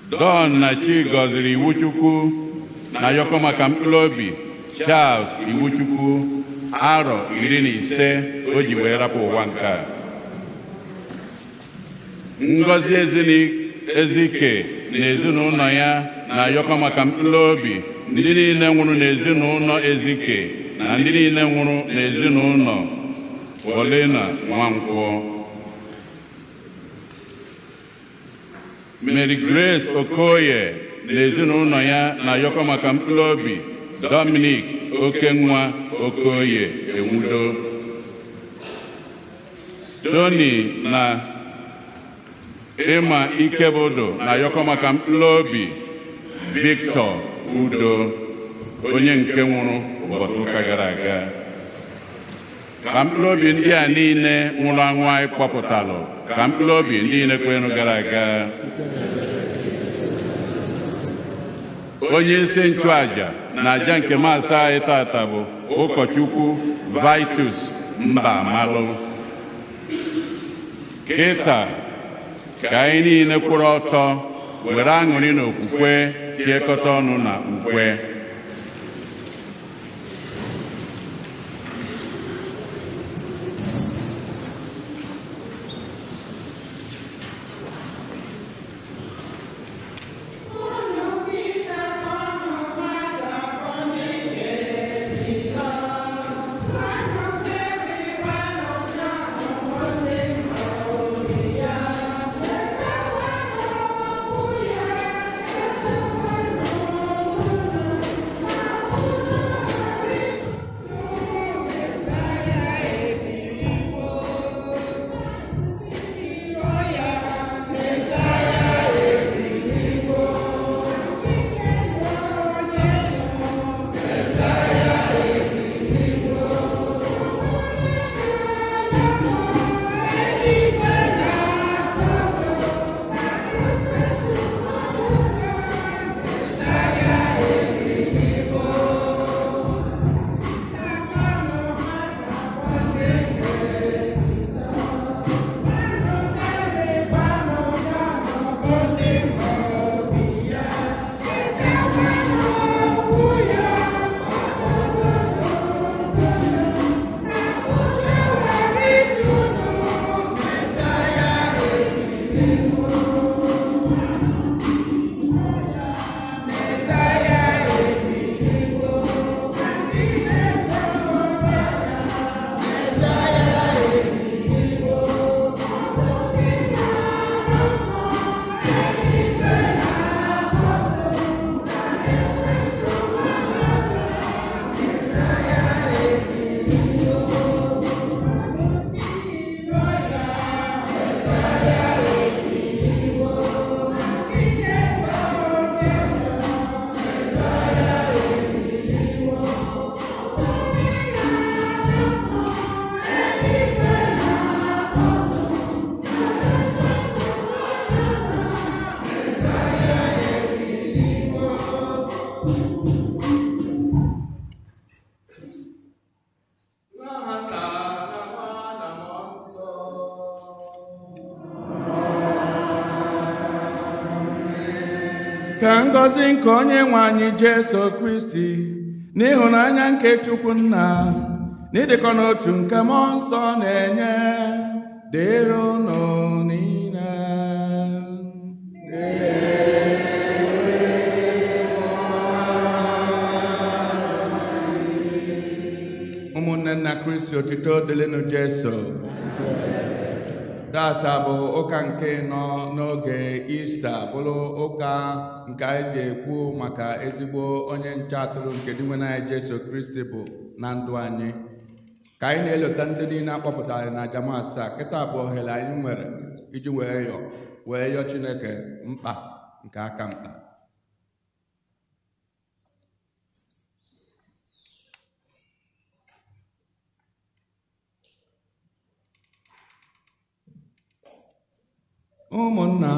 Don na Chigọziri Iwuchukwu na-ayọkọ maka mkpụrụ obi Charles Iwuchukwu, arọ 15 o ji wee rapụ ụwa nke a. Ngọzi Ezike na ezinụlọ ya na-ayọkọ maka mkpụrụ obi ndị niile nwụrụ n'ezinụlọ Ezike na ndị niile nwụrụ n'ezinụlọ Olena Nwankwọ. Mary Grace Okoye na ezinụlọ ya na-ayọkọ maka mkpụrụ obi Dominic Okenwa Okoye Enwudo. Tony na Ịma Ikebodo na-ayọkọ maka mkpụrụ obi Victor Udo, onye nke nwụrụ ụbọchị ụka gara aga. Ka mkpụrụ obi ndị a niile nwụrụ anwụ anyị kpọpụtalụ, ka mkpụrụ obi ndị niile kwenụ gara aga. Onye isi nchụaja na aja nke maasị anyị tata bụ ụkọchukwu Vitus Mbamalụ. Kịta ka anyị niile kwụrụ ọtọ were aṅụrị na okwukwe tiekọta ọnụ na ukwe. Ka ngọzi nke onye nwe anyị Jesu Kristi, n'ịhụnanya nke Chukwu Nna, n'ịdịkọ n'otu nke Mmụọ Nsọ na-enye, dịrị unu niile. Ụmụnne nna Kristi, otito dịrịnụ Jesu. Tata bụ ụka nke nọ n'oge Ista, bụrụ ụka nke anyị ji ekwu maka ezigbo onye nche atụrụ nke Dinwenụ anyị Jesu Kristi bụ na ndụ anyị. Ka anyị na-elota ndị niile akpọpụtara na aja maasị a, kịta bụ ohere anyị nwere iji wee yọọ Chineke mkpa nke aka mkpa. Ụmụnna,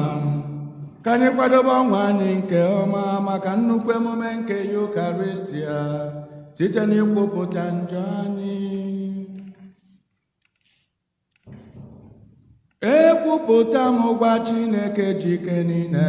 ka anyị kwadobe ọnwa anyị nke ọma maka nnukwu emume nke Yukaristia site n'ikwupụta njọ anyị. Ekwupụta m gwa Chineke jike niile.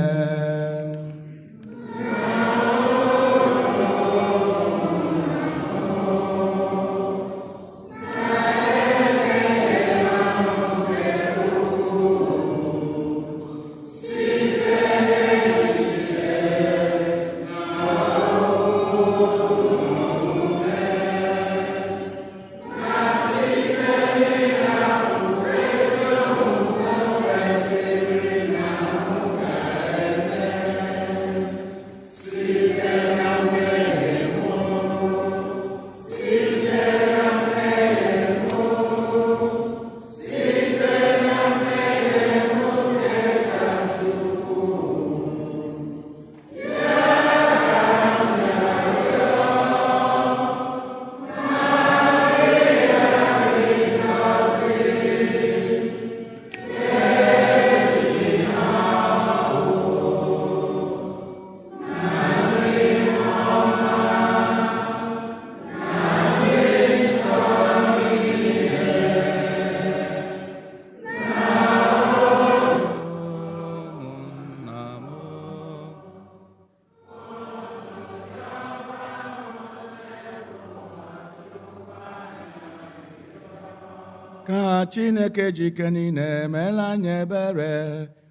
Ka Chineke jike niile meela anyị ebere,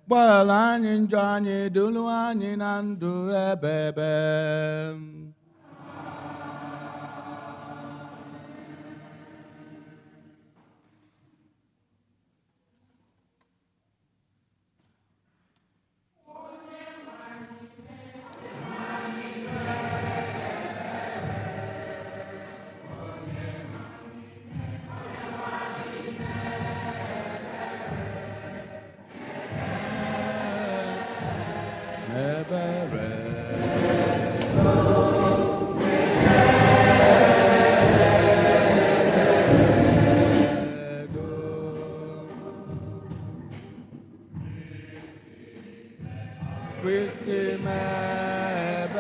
gbaghara anyị njọ anyị, duru anyị na ndụ ebebe. Kristi mebere,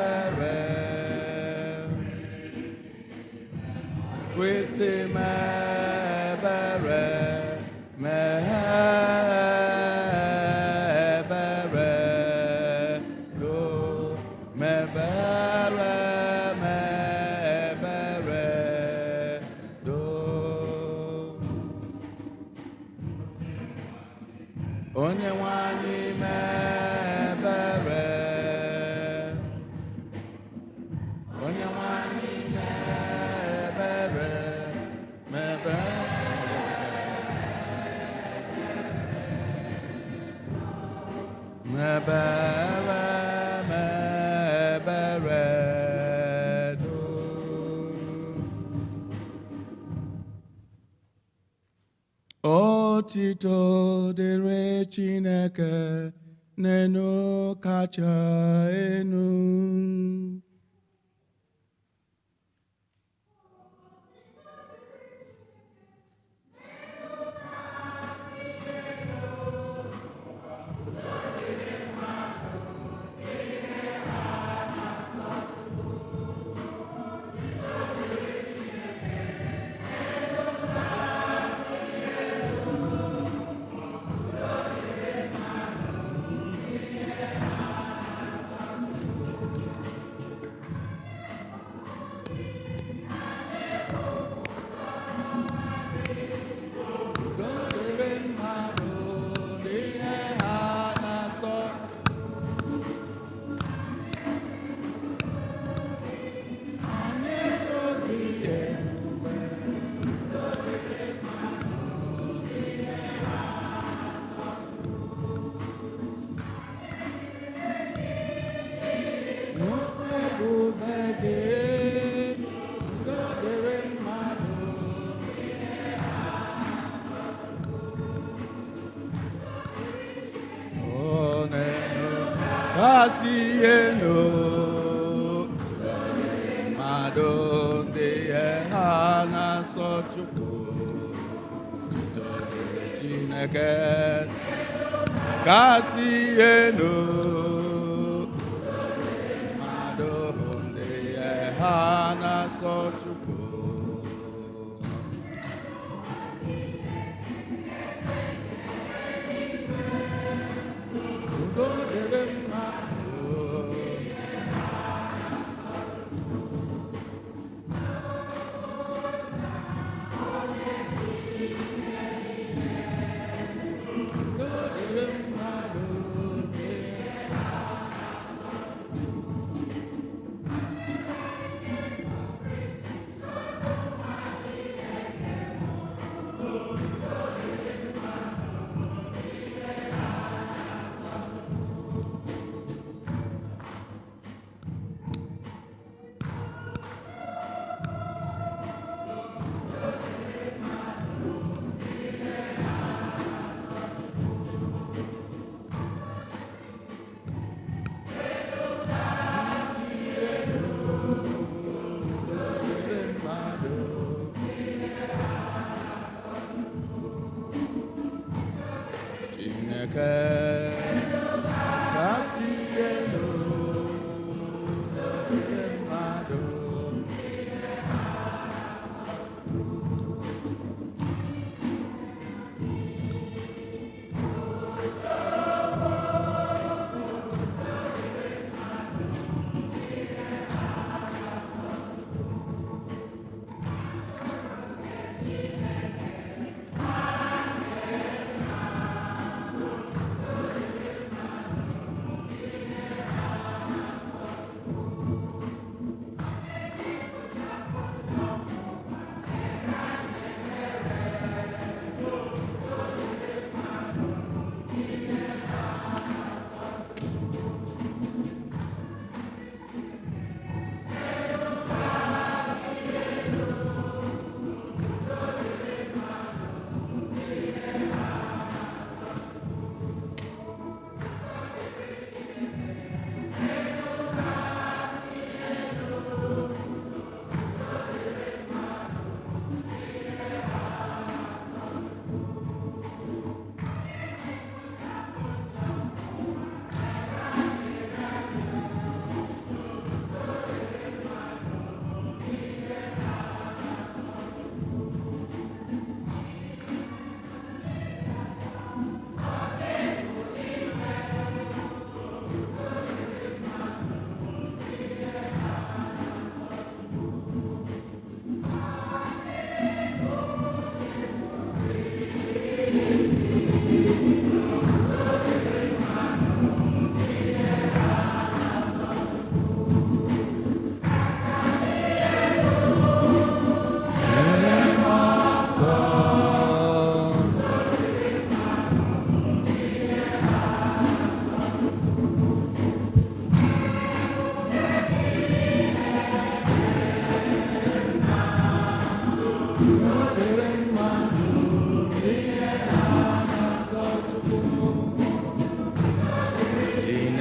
Kristi mebere, mebere, lo mebere, mebere, do. Onye nwe anyị mebere, onye nwe anyị mebere, mebere, mebere, mebere, do. Otito dịrị Chineke n'enu kacha enu. Udo dịrị mmadụ n'ihe ha na-asọ. Anyị tobi ebube. Nnukwu ebube gị, udo dịrị mmadụ. Onenu kasị enu, mmadụ ndị ihe ha na-asọ Chukwu, otuto dịrị Chineke kasị enu, mmadụ ndị ihe ha na-asọ Chukwu. Udo dịrị mmadụ. Udo dịrị mmadụ ndị dịrị mmadụ. Chineke kasị elu, udo dịrị mmadụ.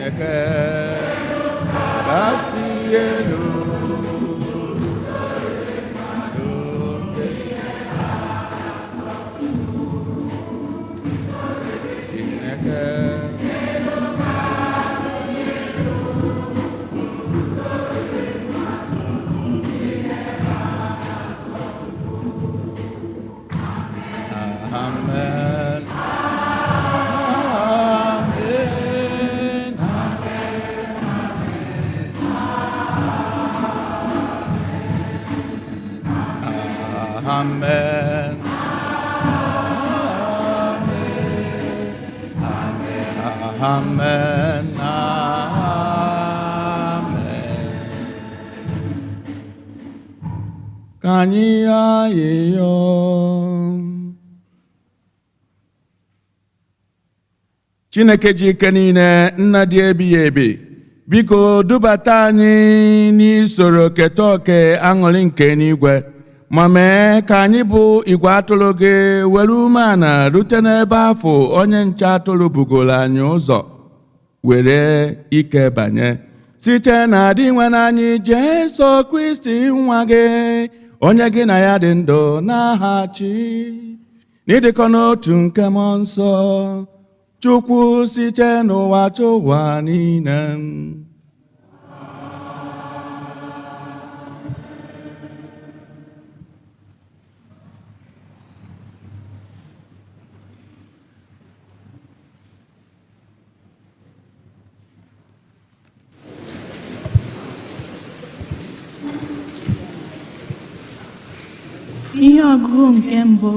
Chineke kasị elu mmadụ ndị Chineke Amen. Amen. Amen. Amen. Amen. Amen. Ka anyị ayịyọ. Chineke ji ike niile, nna dị ebighị ebi, biko dubata anyị n'isoro keta oke aṅụrị nke n'igwe, ma mee ka anyị bụ igwe atụrụ gị were umeala rute n'ebe afọ onye nche atụrụ bugoro anyị ụzọ were ike banye, site na adị nwe anyị Jesu Kristi nwa gị, onye gị na ya dị ndụ n'aha chi n'ịdịkọ n'otu nke mmụọ nsọ, Chukwu site n'ụwa chụwa niile. Ihe ọgụgụ nke mbụ.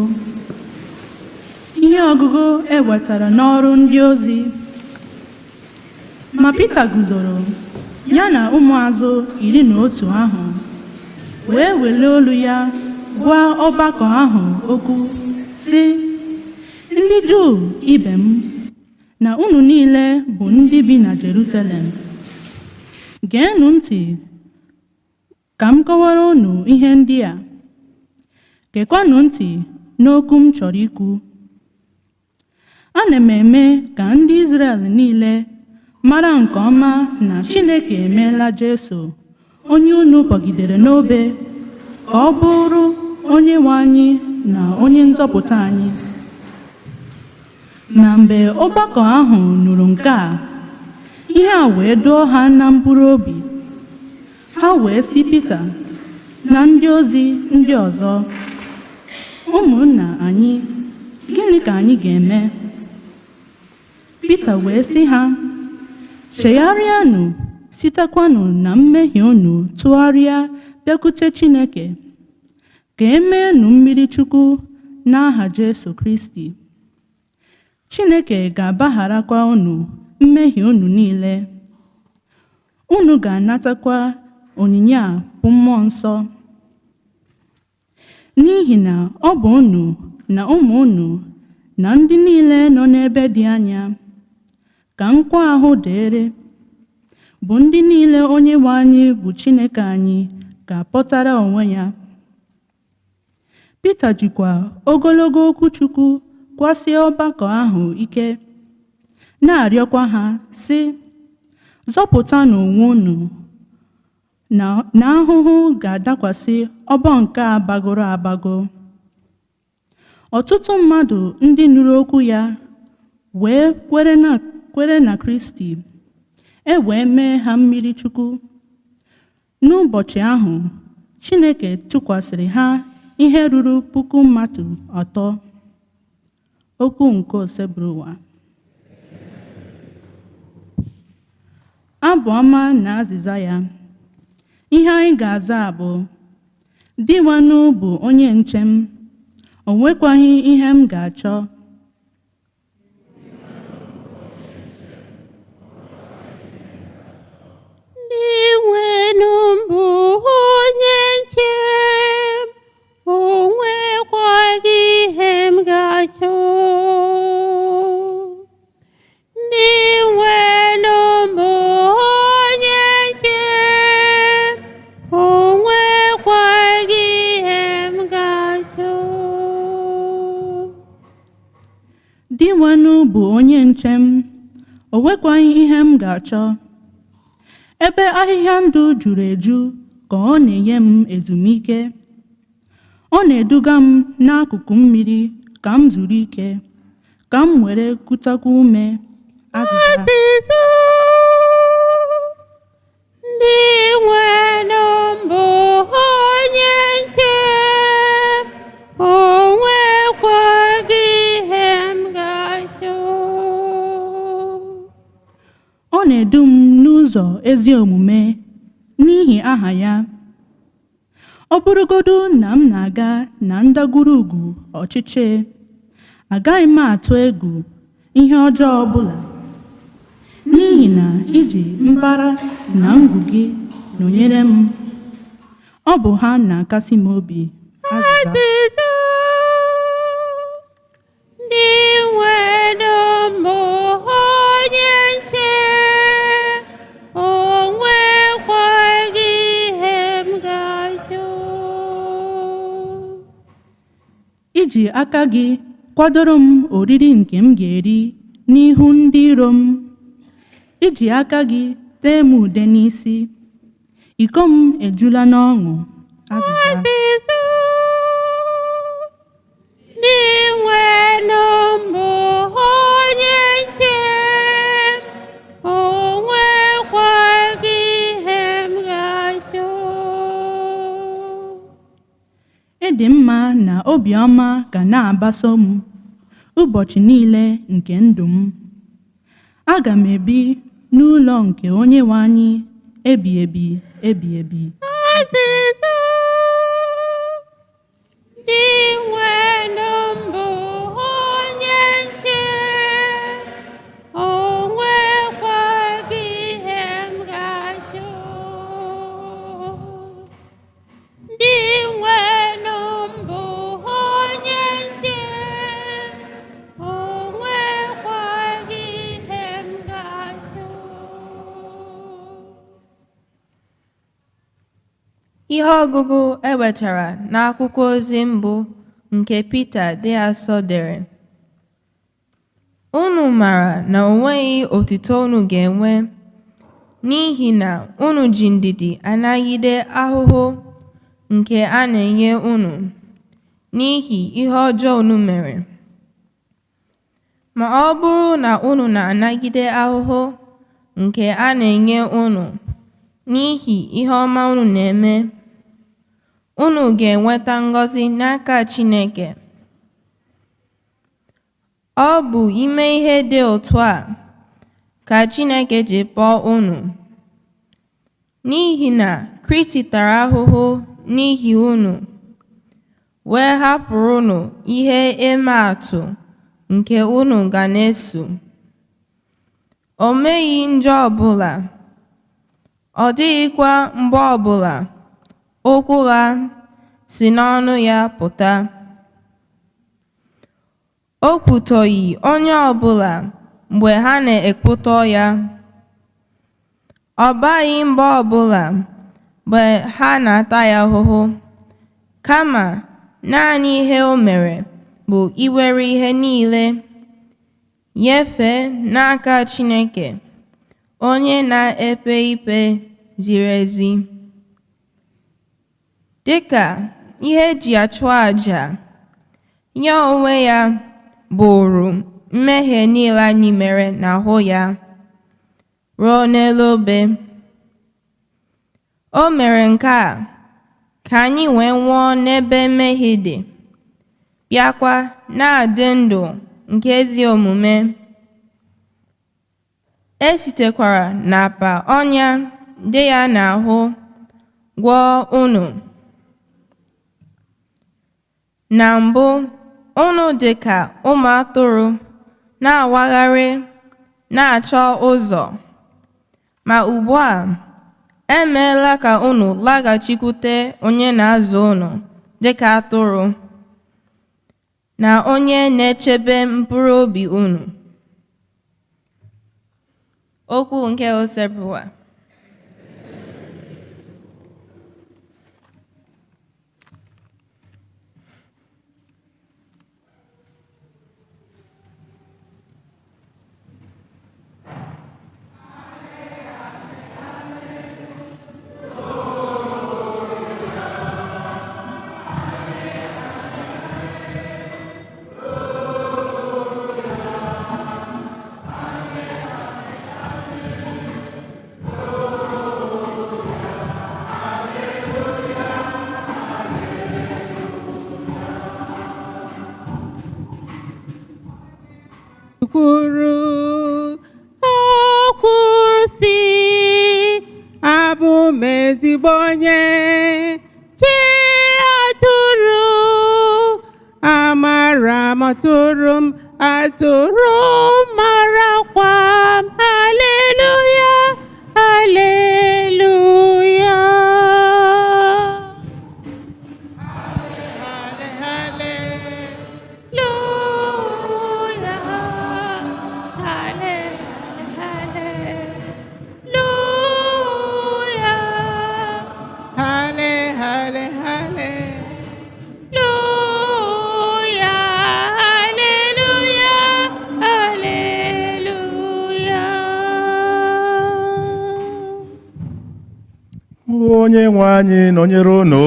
Ihe ọgụgụ e wetara n'ọrụ ndị ozi. Ma Pita guzoro, ya na ụmụazụ 11 ahụ, wee welie olu ya gwa ọgbakọ ahụ okwu sị, ndị Juu ibe m, na unu niile bụ ndị bi na Jerusalem, geenụ ntị ka m kọwara unu ihe ndị a. Gekwanụ ntị n'okwu m chọrọ ikwu. Ana m eme ka ndị Izrel niile mara nke ọma na Chineke emeela Jesu, onye unu kpọgidere n'obe, ka ọ bụrụ onye nwe anyị na onye nzọpụta anyị. Ma mgbe ọgbakọ ahụ nụrụ nke a, ihe a wee doo ha na mkpụrụ obi. Ha wee sị Pita na ndị ozi ndị ọzọ, ụmụnna anyị, gịnị ka anyị ga-eme? Pita wee sị ha, chegharịanụ, sitekwanụ na mmehie unu tụgharịa bịakwute Chineke, ka e meenụ mmiri Chukwu n'aha Jesu Kristi. Chineke ga-agbagharakwa unu mmehie unu niile. Unu ga-anatakwa onyinye a bụ Mmụọ Nsọ. N'ihi na ọ bụ unu na ụmụ unu na ndị niile nọ n'ebe dị anya ka nkwa ahụ dịrị, bụ ndị niile onye nwe anyị bụ Chineke anyị ga-akpọtara onwe ya. Pita jikwa ogologo okwu Chukwu gwasie ọgbakọ ahụ ike, na-arịọkwa ha sị, zọpụtanụ onwe unu na ahụhụ ga-adakwasị ọgbọ nke a gbagoro agbago. Ọtụtụ mmadụ ndị nụrụ okwu ya wee kwere na Kristi, e wee mee ha mmiri Chukwu. N'ụbọchị ahụ, Chineke tụkwasịrị ha ihe ruru 3,000 mmadụ. Okwu nke Osebụrụwa. Abụ ọma na azịza ya. Ihe anyị ga-aza bụ, Dịwanụ bụ onye nche m, o nwekwaghị ihe m ga-achọ. Dịwanụ bụ onye nche m, o nwekwaghị ihe m ga-achọ. Dịwanụ bụ onye nche m, o nwekwaghị ihe m ga-achọ. Dịwanụ bụ onye nche m, O nwekwaghị ihe m ga-achọ. Ebe ahịhịa ndụ juru eju ka ọ na-enye m ezumike. Ọ na-eduga m n'akụkụ mmiri ka m zuru ike, ka m were kutakwa ume. Azịza. Azịza. Ndị nwere mbụ onye nche, o nwekwaghị ihe m ga-achọ. Ọ na-edu m n'ụzọ ezi omume n'ihi aha ya. Ọ bụrụgodu na m na-aga na ndagwurugwu ọchịchị, agaghị m atụ egwu ihe ọjọọ ọbụla, n'ihi na iji mbara na ngụ gị nọnyere m. Ọ bụ ha na-akasi m obi. Azịza. Azịza. Ndị nwere mbụ onye nche, o nwekwaghị ihe m ga-achọ. Iji aka gị kwadoro m oriri nke m ga-eri n'ihu ndị iro m. Iji aka gị tee m ude n'isi. Iko m ejula n'ọṅụ. Azịza. Azịza. Ndị nwere mbụ onye nche, o nwekwaghị ihe m ga-achọ. Ịdị mma na obiọma ga na-agbaso m ụbọchị niile nke ndụ m. Aga m ebi n'ụlọ nke Onyenwe anyị ebi ebi ebi ebi. Azịza. Ndị nwere mbụ onye nche, o nwekwaghị ihe m ga-achọ. Ndị nwere mbụ onye nche, o nwekwaghị ihe m ga-achọ. Ihe ọgụgụ e wetara n'akwụkwọ ozi mbụ nke Pita dị asọ dere. Unu maara na o nweghị otuto unu ga-enwe n'ihi na unu ji ndidi anagide ahụhụ nke a na-enye unu n'ihi ihe ọjọọ unu mere. Ma ọ bụrụ na unu na-anagide ahụhụ nke a na-enye unu n'ihi ihe ọma unu na-eme, unu ga-enweta ngọzi n'aka Chineke. Ọ bụ ime ihe dị otu a ka Chineke ji kpọọ unu, n'ihi na Kristi tara ahụhụ n'ihi unu, wee hapụrụ unu ihe ịma atụ nke unu ga na-eso. O meghị njọ ọbụla, ọ dịghịkwa mgbe ọbụla okwu ụgha si n'ọnụ ya pụta. O kwutọghị onye ọbụla mgbe ha na-ekwutọ ya. Ọ baghị mba ọbụla mgbe ha na-ata ya ahụhụ, kama naanị ihe o mere bụ iwere ihe niile nyefee n'aka Chineke, onye na-ekpe ikpe ziri ezi. Dịka ihe eji achụ àjà, ya onwe ya bụrụ mmehie niile anyị mere n'ahụ ya ruo n'elu obe. O mere nke a ka anyị wee nwụọ n'ebe mmehie dị, bịakwa na-adị ndụ nke ezi omume. E sitekwara n'apa ọnya dị ya n'ahụ gwọọ unu. Na mbụ unu dị ka ụmụ atụrụ na-awagharị na-achọ ụzọ, ma ugbu a e meela ka unu laghachikwute onye na-azụ unu dịka atụrụ, na onye na-echebe mkpụrụ obi unu. Okwu nke Osebụwa. bụ onye nche atụrụ, amara m atụrụ m, atụrụ marakwa m. Haleluya, haleluya. Hale, haleluya. Hale, haleluya. Hale, hale, haleluya. Haleluya, haleluya. Onye nwe anyị nọnyere unu.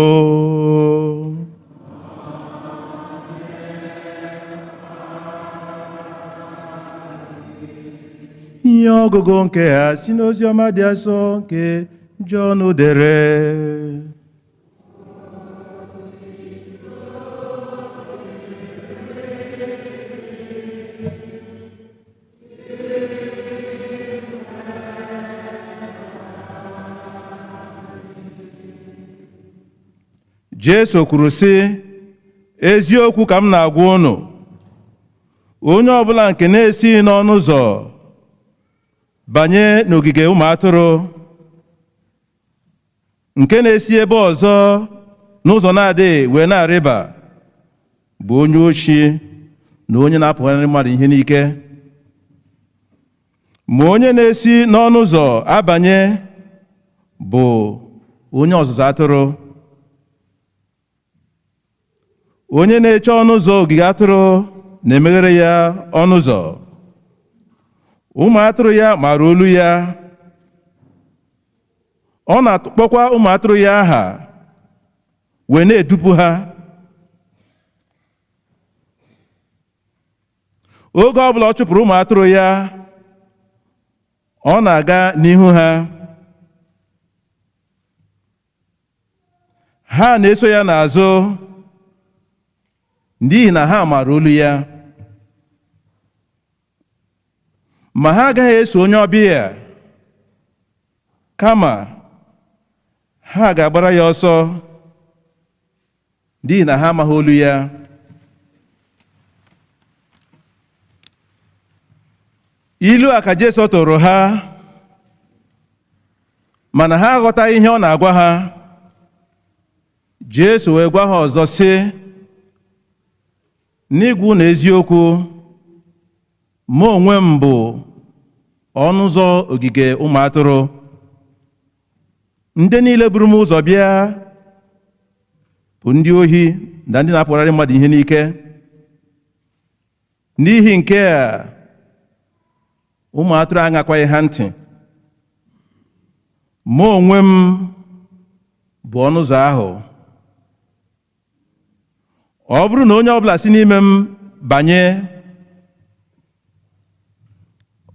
Ihe ọgụgụ nke ha si n'ozi ọma dị asọ nke Jọn dere. Jesu kwuru sị, eziokwu ka m na-agwa unu, onye ọbụla nke na-esighị n'ọnụ ụzọ banye n'ogige ụmụ atụrụ, nke na-esi ebe ọzọ n'ụzọ na-adịghị wee na-arịba, bụ onye oshi na onye na-apụgharị mmadụ ihe n'ike. Ma onye na-esi n'ọnụ ụzọ abanye bụ onye ọzụzụ atụrụ. Onye na-eche ọnụ ụzọ ogige atụrụ na-emeghere ya ọnụ ụzọ. Ụmụ atụrụ ya maara olu ya. Ọ na-akpọkwa ụmụ atụrụ ya aha wee na-edupu ha. Oge ọbụla ọ chụpụrụ ụmụ atụrụ ya, ọ na-aga n'ihu ha. Ha na-eso ya n'azụ n'ihi na ha maara olu ya. Ma ha agaghị eso onye ọbịa, kama ha ga-agbara ya ọsọ n'ihi na ha amaghị olu ya. Ilu a ka Jesu tụrụ ha, mana ha aghọtaghị ihe ọ na-agwa ha. Jesu wee gwa ha ọzọ sị, n'igwu na eziokwu, mụ onwe m bụ ọnụ ụzọ ogige ụmụ atụrụ. Ndị niile buru m ụzọ bịa bụ ndị ohi na ndị na-apụnarị mmadụ ihe n'ike. N'ihi nke a, ụmụ atụrụ aṅakwaghị ha ntị. Mụ onwe m bụ ọnụ ụzọ ahụ. Ọ bụrụ na onye ọbụla si n'ime m banye,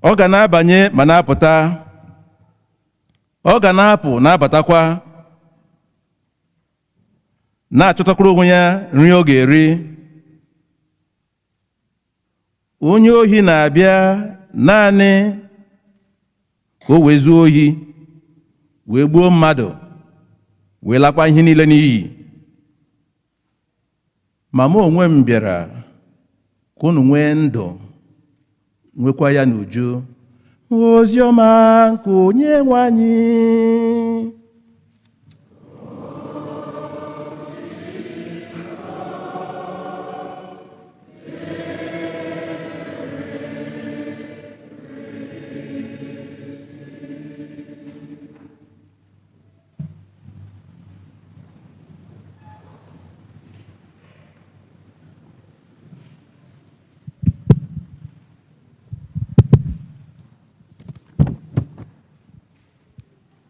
ọ ga na-abanye ma na-apụta, ọ ga na-apụ na-abatakwa, na-achọtakwara onwe ya nri ọ ga-eri. Onye ohi na-abịa naanị ka o wee zuo ohi, wee gbuo mmadụ, wee lakwa ihe niile n'iyi. Ma mụ onwe m bịara ka unu nwee ndụ, nwekwa ya n'uju. Ozi ọma nke onye nwe anyị.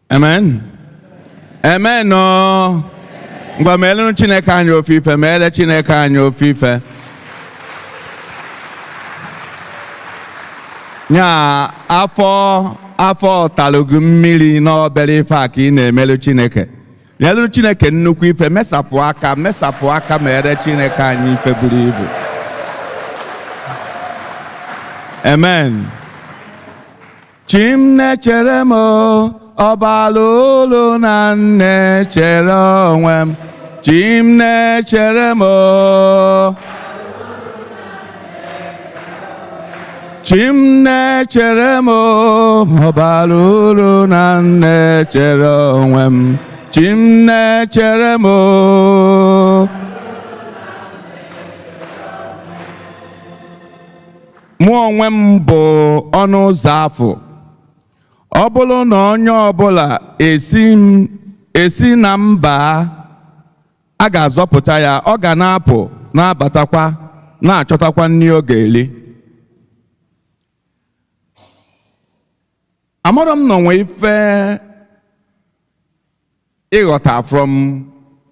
Amen. Amen. No. Ngwa meelụ Chineke anyị ofufe, meere Chineke anyị ofufe. Nya afọ talụgụ mmiri n'obere ife a ka ị na-emelụ Chineke. Nyelụ Chineke nnukwu ife, mesapụ aka meere Chineke anyị ife buru ibu. Amen. Chim na-echere m, Ọbara olu na nne chere onwe m, chi m na-echere m o. Chi m na-echere m o, ọbara uru na nne chere onwe m, chi m na-echere m o. Mụ onwe m bụ ọnụ ụzọ afụ. Ọ bụrụ na onye ọbụla esi na mba, a ga-azọpụta ya, ọ ga na-apụ na-abatakwa na-achọtakwa nri ọ ga-eri. Amarọ m na onwe ife ịghọta from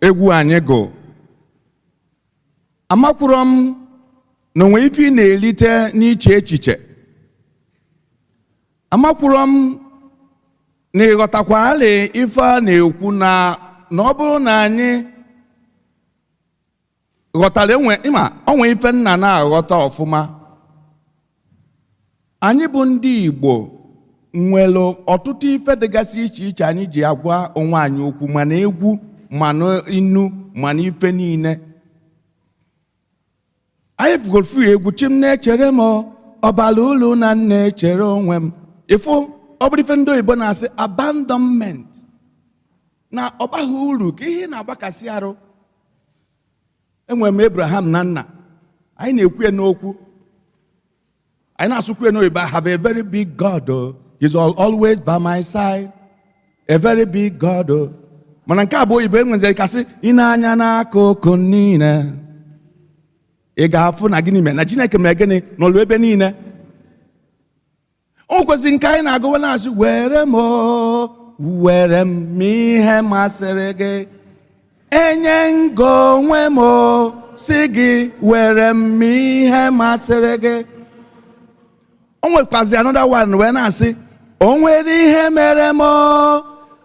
egwu anyị gụ. Amakwụrọ m na onwe ife ị na-erite n'iche echiche. Amakwụrọ m na ịghọtakwa alị ife a na-ekwu na ọ bụrụ na anyị ghọtara enwe ịma onwe ife nna na-aghọta ọfụma. Anyị bụ ndị Igbo nwere ọtụtụ ife dịgasị iche iche anyị ji agwa onwe anyị okwu, mana egwu, mana inu, mana ife niile. Anyị fugoro egwu chi m na-echere m, ọbara ulu na nne echere onwe m. Ịfụ ọ bụrụ ife ndị oyibo na-asị abandonment, na ọ baghị uru ka ihe na-agbakasị arụ. Enwere m Abraham na nna, anyị na-ekwu ya n'okwu, anyị na-asụkwu ya n'oyibo. I have a very big God, oh. He's always by my side, a very big God, oh. Mana nke a bụ oyibo enweziri kasị ị na-anya n'akụkụ niile, ị ga-afụ na gịnị mere na Chineke mere gịnị n'ọlụ ebe niile. O kwesịrị nke anyị na-agụwa na-asị were m were m ihe masịrị gị, enye ngo onwe m si gị were m ihe masịrị gị. O nwekwazi another one wee na-asị o nwere ihe mere m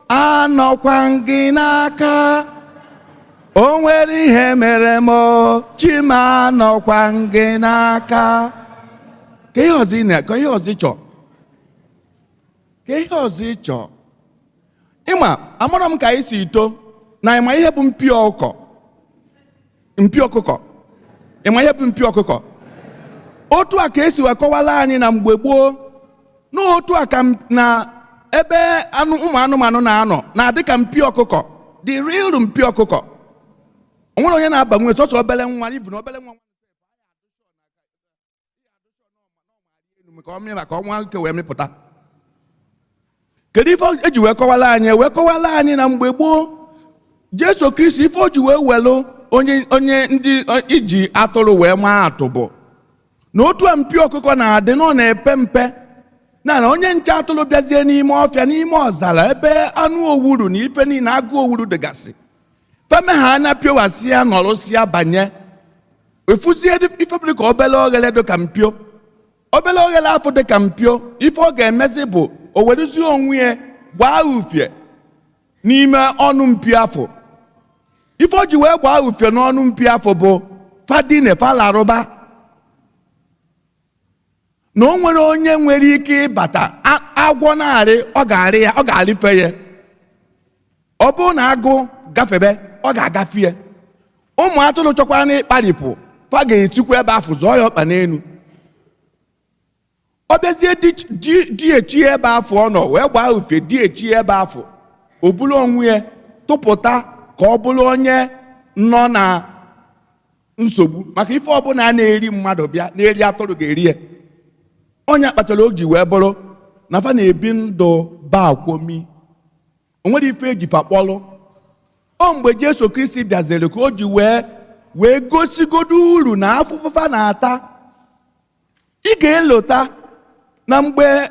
anọkwa gị n'aka, o nwere ihe mere m chi m anọkwa gị n'aka. Ka ihe ọzọ ị na, ka ihe ọzọ ị chọọ, ka ihe ọzọ ị chọọ. Ịma amara m ka anyị si ito na ịma ihe bụ mpi ọkụkọ, mpi ọkụkọ, ịma ihe bụ mpi ọkụkọ. Otu a ka esi wee kọwara anyị na mgbe gboo, n'otu a ka na ebe anụ ụmụ anụmanụ na-anọ na-adị ka mpi ọkụkọ, the real mpi ọkụkọ. O nwere onye na-abanwe sọsọ obere nwa, ivu na obere nwa ka ọ mịa maka ọnwa nke wee mịpụta. Kedu ife eji wee kọwara anyị? Wee kọwara anyị na mgbe gboo Jesu Kristi ife o ji wee welụ onye ndị iji atụrụ wee maa atụ bụ na otu a mpi ọkụkọ na-adị na ọ na-epe mpe, na onye nche atụrụ bịazie n'ime ọfịa, n'ime ọzara ebe anụ owuru na ife niile agụ owuru dịgasị, feme ha anya pịowasịa nọrụsịa banye efuzie ife bụrụ ka obele oghere dị ka mpio, obele oghere afọ dị ka mpio. Ife ọ ga-emezi bụ o werezie onwe ya gbaa ufie n'ime ọnụ mpi afọ. Ife o ji wee gbaa ufie n'ọnụ mpi afọ bụ fadine falarụba, na o nwere onye nwere ike ịbata agwọ na-arị, ọ ga-arị ya, ọ ga-arịfe ya. Ọ bụrụ na agụ gafebe, ọ ga-agafe ya. Ụmụ atụrụ chọkwara na ịkparịpụ, fa ga-esikwa ebe afụ zọọ ya ọkpa n'elu. Ọ bịazie di echi ebe afọ ọ nọ wee gbaa ufe di echi ebe afọ, o buru onwe ya tụpụta ka ọ bụrụ onye nọ na nsogbu, maka ife ọbụla a na-eri mmadụ bịa na-eri atụrụ ga-eri ya. Onye kpatara o ji wee bụrụ na fa na-ebi ndụ bakwomi, o nwere ife eji fa kpọlụ. O mgbe Jesu Kristi bịaziri ka o ji wee gosigodo uru na afụfụ fa na-ata. Ị ga-elota na mgbe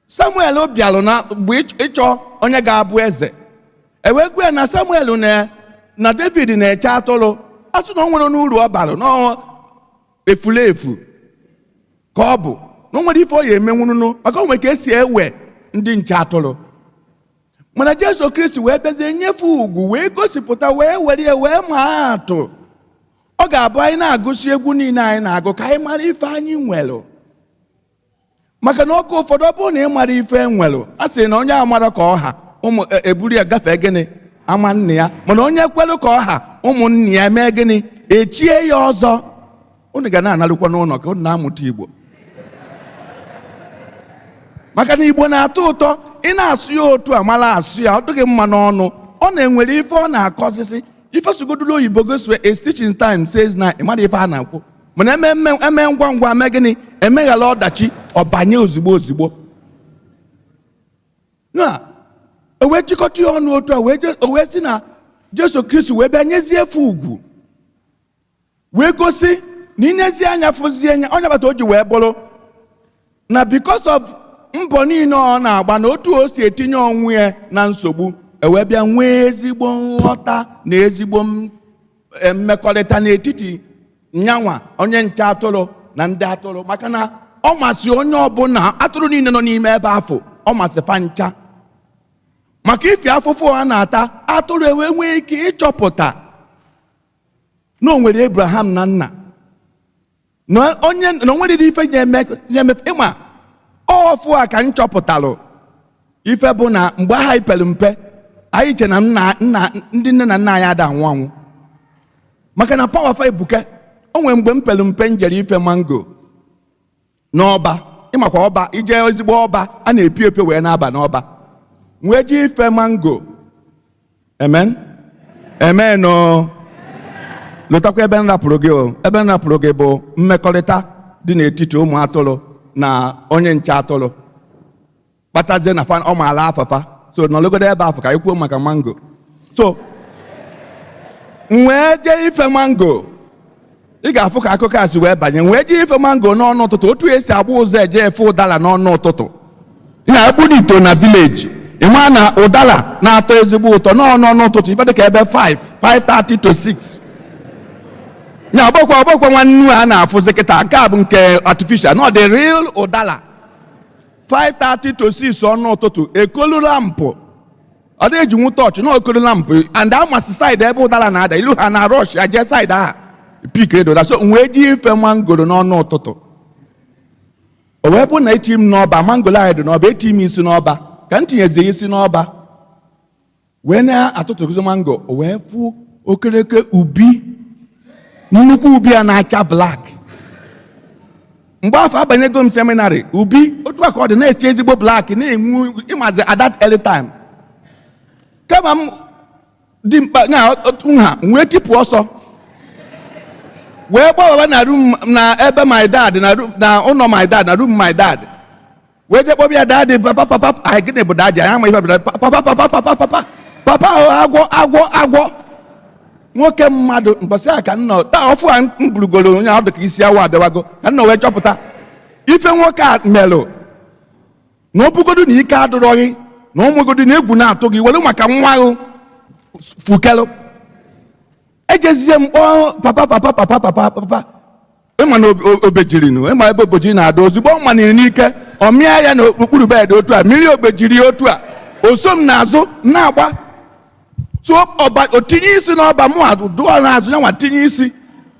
Samuel bịalụ na mgbe ịchọ onye ga-abụ eze, e wee gwa ya na Samuel na David na-eche atụrụ, a sị na o nwere n'uru ọ bara na efulefu ka ọ bụ na o nwere ife ọ ya emenwurunu, maka o nwere ka esi ewe ndị nche atụrụ. Mana Jesu Kristi wee bịazie nyefe ugwu wee gosipụta wee were ya wee maa atụ. Ọ ga-abụ anyị na-agụsi egwu niile anyị na-agụ ka anyị mara ife anyị nwere, Maka na oge ụfọdụ, ọ bụrụ na ị mara ife nwere, a sị na onye amara ka ọha ụmụ eburu ya gafee gịnị ama nna ya, mana onye kwelu ka ọha ụmụnne ya mee gịnị, echie ya ọzọ. Unu ga na-analụkwa n'ụlọ ka unu na-amụta Igbo, maka na Igbo na-atọ ụtọ. Ị na-asụ ya otu a mara asụ ya, ọ dịghị mma n'ọnụ. Ọ na-enwere ife ọ na-akọsịsị ife sogodulu oyibo goswe, "A stitch in time saves nine." Ị mara ife a na-akwụ, mana eme ngwa ngwa mee gịnị, emeghala ọdachi, ọ banye ozugbo ozugbo. Na o wee chịkọta ya ọnụ otu a, o wee sị na Jesu Kristi wee bịa nyezie efe ugwu, wee gosi na inezi anya fụzie anya onye bata o ji wee bụrụ na because of mbọ niile ọ na-agba na otu o si etinye onwe ya na nsogbu, ewee bịa nwee ezigbo nghọta na ezigbo mmekọrịta n'etiti nyanwa onye nche atụrụ na ndị atụrụ, maka na ọ masị onye ọbụla, atụrụ niile nọ n'ime ebe afọ, ọ masị fa ncha maka ifi afụfụ ha na-ata. Atụrụ ewee nwee ike ịchọpụta na o nwere Abraham na nna na onye na o nwere ife na-eme. Ịma ọfụ a ka m chọpụtalụ ife bụ na mgbe aha anyị pere mpe, anyị che na nna nna ndị nne na nna anyị ada anwụ anwụ, maka na power fa ebuka. O nwere mgbe m pere mpe m jere ife mango n'ọba. Ịmakwa ọba, ije ezigbo ọba a na-epi epi wee na-aba n'ọba, wee jee ife mango. Amen, amen o. Lụtakwa ebe m rapụrụ gị o. Ebe m rapụrụ gị bụ mmekọrịta dị n'etiti ụmụ atụrụ na onye nche atụrụ, kpatazie na fa ọ maala afafa. So nọlụgodo ebe afọ ka anyị kwuo maka mango. So m wee jee ife mango. Ị ga-afụ ka akụkọ a si wee banye. Wee jee ife mango n'ọnụ ụtụtụ, otu esi agba ụzọ eje efe ụdara n'ọnụ ụtụtụ ya ito na village. Ị maa na ụdara na-atọ ezigbo ụtọ n'ọnụ ọnụ ụtụtụ, ife dịka ebe 5, 5:30 to 6 ya. Ọgbọkwa nwannu a na-afụzi kịta, nke a bụ nke artificial, no, the real ụdara, 5:30 to 6 ọnụ ụtụtụ, ekolu lampụ, ọ dị eji nwu tọọchị na okolu lampụ and amasị side ebe ụdara na-ada ilu ha na rush ya jee side aha pick ụdara. So wee ji ife mangoro n'ọnụ ụtụtụ, o wee bụ na eti m n'ọba mangoro anyị dị n'ọba, eti m isi n'ọba ka m tinyezie isi n'ọba wee na-atụtụzi mango, o wee fụ okereke ubi, nnukwu ubi a na-acha black. Mgbe afọ abanyego m seminary, ubi otu a ka ọ dị na-eche ezigbo black na-enwu. Ịmazi at that early time, kama m dị mkpa na otu nha m wee tipụ ọsọ wee gbawawa na room na ebe my dad na room, na ụlọ my dad, na room my dad, wee jee kpọbịa, "Daddy, papa, papa." Anyị, gịnị bụ daddy? Anyị ama ife bụ daddy. "Papa, papa, papa, papa, papa o, agwọ, agwọ, agwọ!" Nwoke mmadụ, mbọsị a ka m nọ taa ọfụ a m burugoro onye ọ dị ka isi awọ abịawago, ka m nọ wee chọpụta ife nwoke a melụ na ọ bụgodu na ike adịrọghị na ụmụgodu na egwu na-atụ gị were maka nwa ahụ fukelụ. Ejezie m kpọọ, "Papa, papa, papa, papa, papa." Ịma na obejiri nụ, ịma ebe obejiri na-ada, ozugbo ọ maniri n'ike, ọ mịa ya n'okpuru bed otu a, mmiri obejiri otu a, o so m n'azụ na-agba. So ọba o tinye isi n'ọba, mụ dụọ n'azụ ya, nwa tinye isi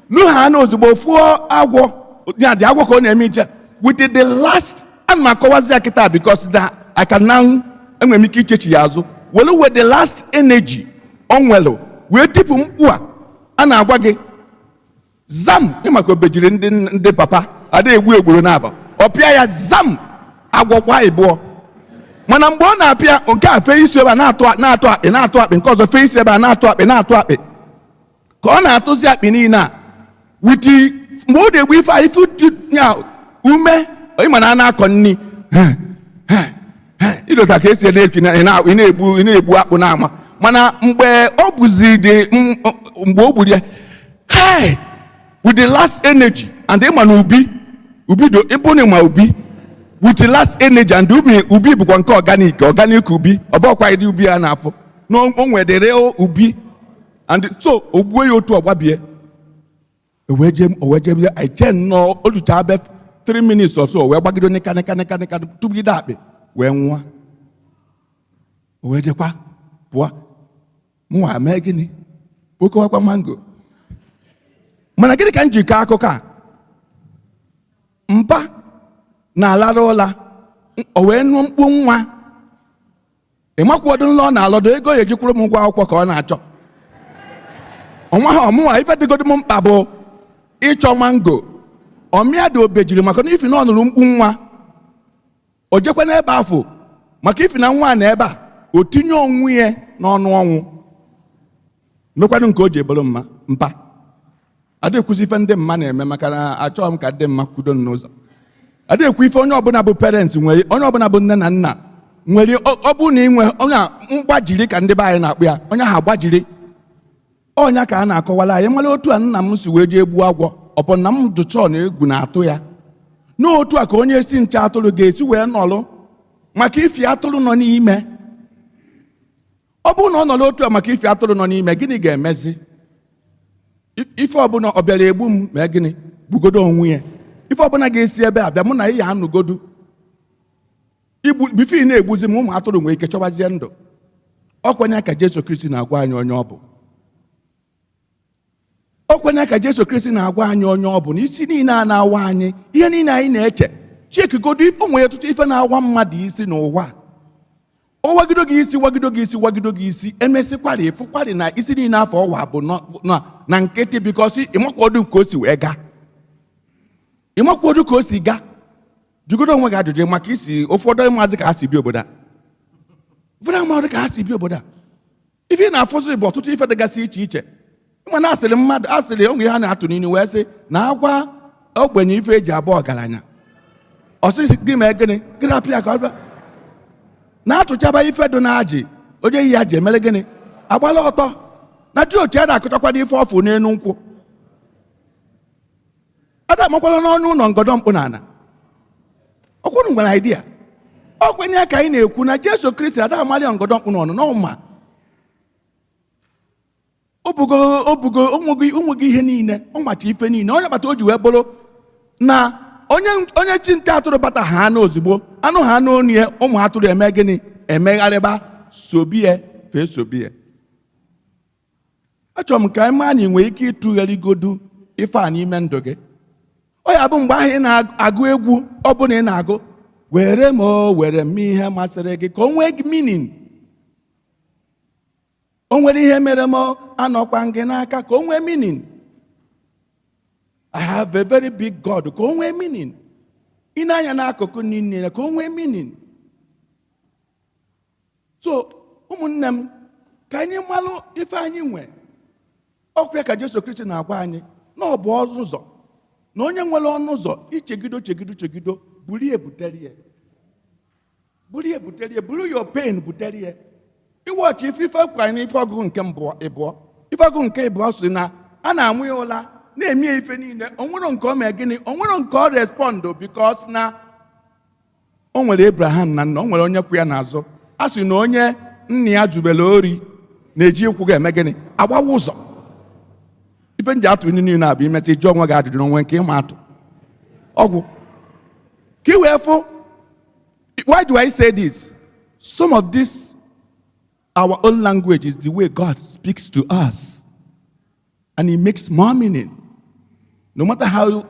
lụha na ozugbo fụọ agwọ ya dị agwọ ka ọ na-eme iche with the last. Ana m akọwazi ya kịta because na I can now, enwere m ike ichechi ya azụ were with the last energy o nwere wee tipụ mkpu a a na-agwa gị zam. Ịmaka obejiri ndị papa ada egbu egburu n'aba, ọ pịa ya zam, agwọkwa ịbụọ. Mana mgbe ọ na-apịa nke a, fee isi ebe a na-atụ akpị, na-atụ akpị, nke ọzọ fee isi ebe a na-atụ akpị, na-atụ akpị, ka ọ na-atụzi akpị niile a witi. Mgbe ọ na-egbu ife a, ife ya ume, ịma na a na-akọ nni ịdọta ka esi na-eki na ị na-egbu akpụ na-ama. Mana mgbe ọ bụzi dị mgbe o gburu ya, hey, with the last energy and ịma na ubi ubi do ịbụ na ịma ubi with the last energy and ubi ubi bụkwa nke organic ubi, ọ bụkwa ịdị ubi a na-afụ na o nwedere ubi. And so o gbuo ya otu ọgbabie, o wee jee eche nnọọ olucha abe 3 minutes or so, o wee gbagido nịka nịka nịka nịka, tụgide akpị wee nwụọ. O wee jekwa pụọ. Mụnwa mee gịnị? Kpokọwakwa mango. Mana gịnị ka m ji kọọ akụkọ a? Mpa Na-alarụ ụla, o wee nụ mkpu nwa. Ịmakwuodo nlọ ọ na-alọdụ ego ya ejikwuru m ụgwọ akwụkwọ ka ọ na-achọ ọnwa ha. Ọmụnwa ife dịgodo m mkpa bụ ịchọ mango. Ọmịa dị obejiri maka na ifi na ọ nụrụ mkpu nwa, o jekwa n'ebe afọ maka ifi na nwa na ebe a, o tinye onwe ya n'ọnụ ọnwụ, mekwanụ nke o ji eburu mma mpa. Adịkwụzi ife ndị mma na-eme, maka na achọghị m ka ndị mma kwudo m n'ụzọ. Adịkwu ife onye ọbụla bụ parents nwere, onye ọbụla bụ nne na nna nwere. Ọ bụrụ na ị nwe onye a mgbajiri, ka ndị be anyị na-akpụ ya, onye ahụ agbajiri ọnya ka a na-akọwala anyị. Mara otu a nna m si wee jee gbuo agwọ, ọ bụ na m dụchọ na egwu na-atụ ya. N'otu a ka onye si nche atụrụ ga-esi wee nọlụ maka ifi atụrụ nọ n'ime. Ọ bụrụ na ọ nọrọ otu a maka ifi atụrụ nọ n'ime, gịnị ga-emezi? Ife ọbụla ọ bịara egbu m, mee gịnị? Gbugodo onwe ya. Ife ọbụla ga-esi ebe a bịa, mụ na ya anụgodu igbu bifo ị na-egbuzi m. Ụmụ atụrụ nwere ike chọbazie ndụ. Ọkwanye ka Jesu Kristi na-agwa anyị onye ọ bụ. Ọkwanye ka Jesu Kristi na-agwa anyị onye ọ bụ, na isi niile a na-awa anyị, ihe niile anyị na-eche, chiekigodo ife. O nwere ọtụtụ ife na-awa mmadụ isi n'ụwa a. Ọ wagido gị isi, wagido gị isi, wagido gị isi, emesịkwarị ịfụkwarị na isi niile afọ ọwa bụ na nkịtị, because ịmakwodu ka o si wee gaa, ịmakwodu ka o si gaa. Jụgodo onwe gị ajụjụ maka isi. Ụfọdụ maazị ka ha si bi obodo a, ụfọdụ amadụ ka ha si bi obodo a. Ife ị na-afụzi bụ ọtụtụ ife dịgasị iche iche. Mana asịrị mmadụ asịrị onwe ihe ha na-atụ n'inu wee sị na agwa ogbenye ife eji abụ ọgaranya, ọsị gị mee gịnị? Gịnị apịa ka ọ bịa na-atụchaba ife dị n'ajị, onye yi ya ji emere gịnị? Agbala ọtọ na dị otu a na-akụchakwado ife ọfụ n'elu nkwụ, ada amakwala n'ọnụ ụlọ ngọdọ mkpụ na ana. Ọkwụnụ nwere idea. Ọkwenye ka anyị na-ekwu na Jesu Kristi ada amalị ngọdọ mkpụ n'ọnụ n'ọma. Obugo obugo onwego ihe niile, ọ macha ife niile. Onye kpata o ji wee bụrụ na onye chi nte atụrụ bata ha anụ ozugbo, anụ ha anụ onu ya, ụmụ atụrụ eme gịnị? Emegharịba sobie, fee sobie. Achọrọ m ka anyị maa na ị nwere ike ịtụgharịgodu ife a n'ime ndụ gị. Ọ ya bụ mgbe ahụ ị na-agụ egwu ọ bụla ị na-agụ, were m o were m ihe masịrị gị, ka o nwee meaning. O nwere ihe mere m, anọkwa gị n'aka, ka o nwee meaning. I have a very big God, ka o nwee meaning. Ị na-anya n'akụkụ niile, ka o nwee meaning. So ụmụnne m, ka anyị malụ ife anyị nwe. Ọkwa ka Jesu Kristi na-agwa anyị na ọ bụ ọnụ ụzọ, na onye nwere ọnụ ụzọ ichegido chegido chegido, buru ya butere ya, buru ya butere ya, buru your pain butere ya. Iwọchị ife kwara n'ife ọgụgụ nke mbụ ịbụọ, ife ọgụgụ nke ịbụọ si na a na-amụ ya ụla, na-eme ya ife niile, o nwere nke o mee gịnị? O nwere nke ọ respond, because na o nwere Abraham na nna, o nwere onye kwụ ya n'azụ. A sị na onye nna ya zubere ori na-eji ịkwụ ga-eme gịnị? Agbawa ụzọ. Ife nji atụ ndị niile a bụ imesị jụọ onwe gị ajụjụ n'onwe nke ịma atụ ọgwụ ka ị wee fụ. Why do I say this? Some of this our own language is the way God speaks to us, and it makes more meaning no matter how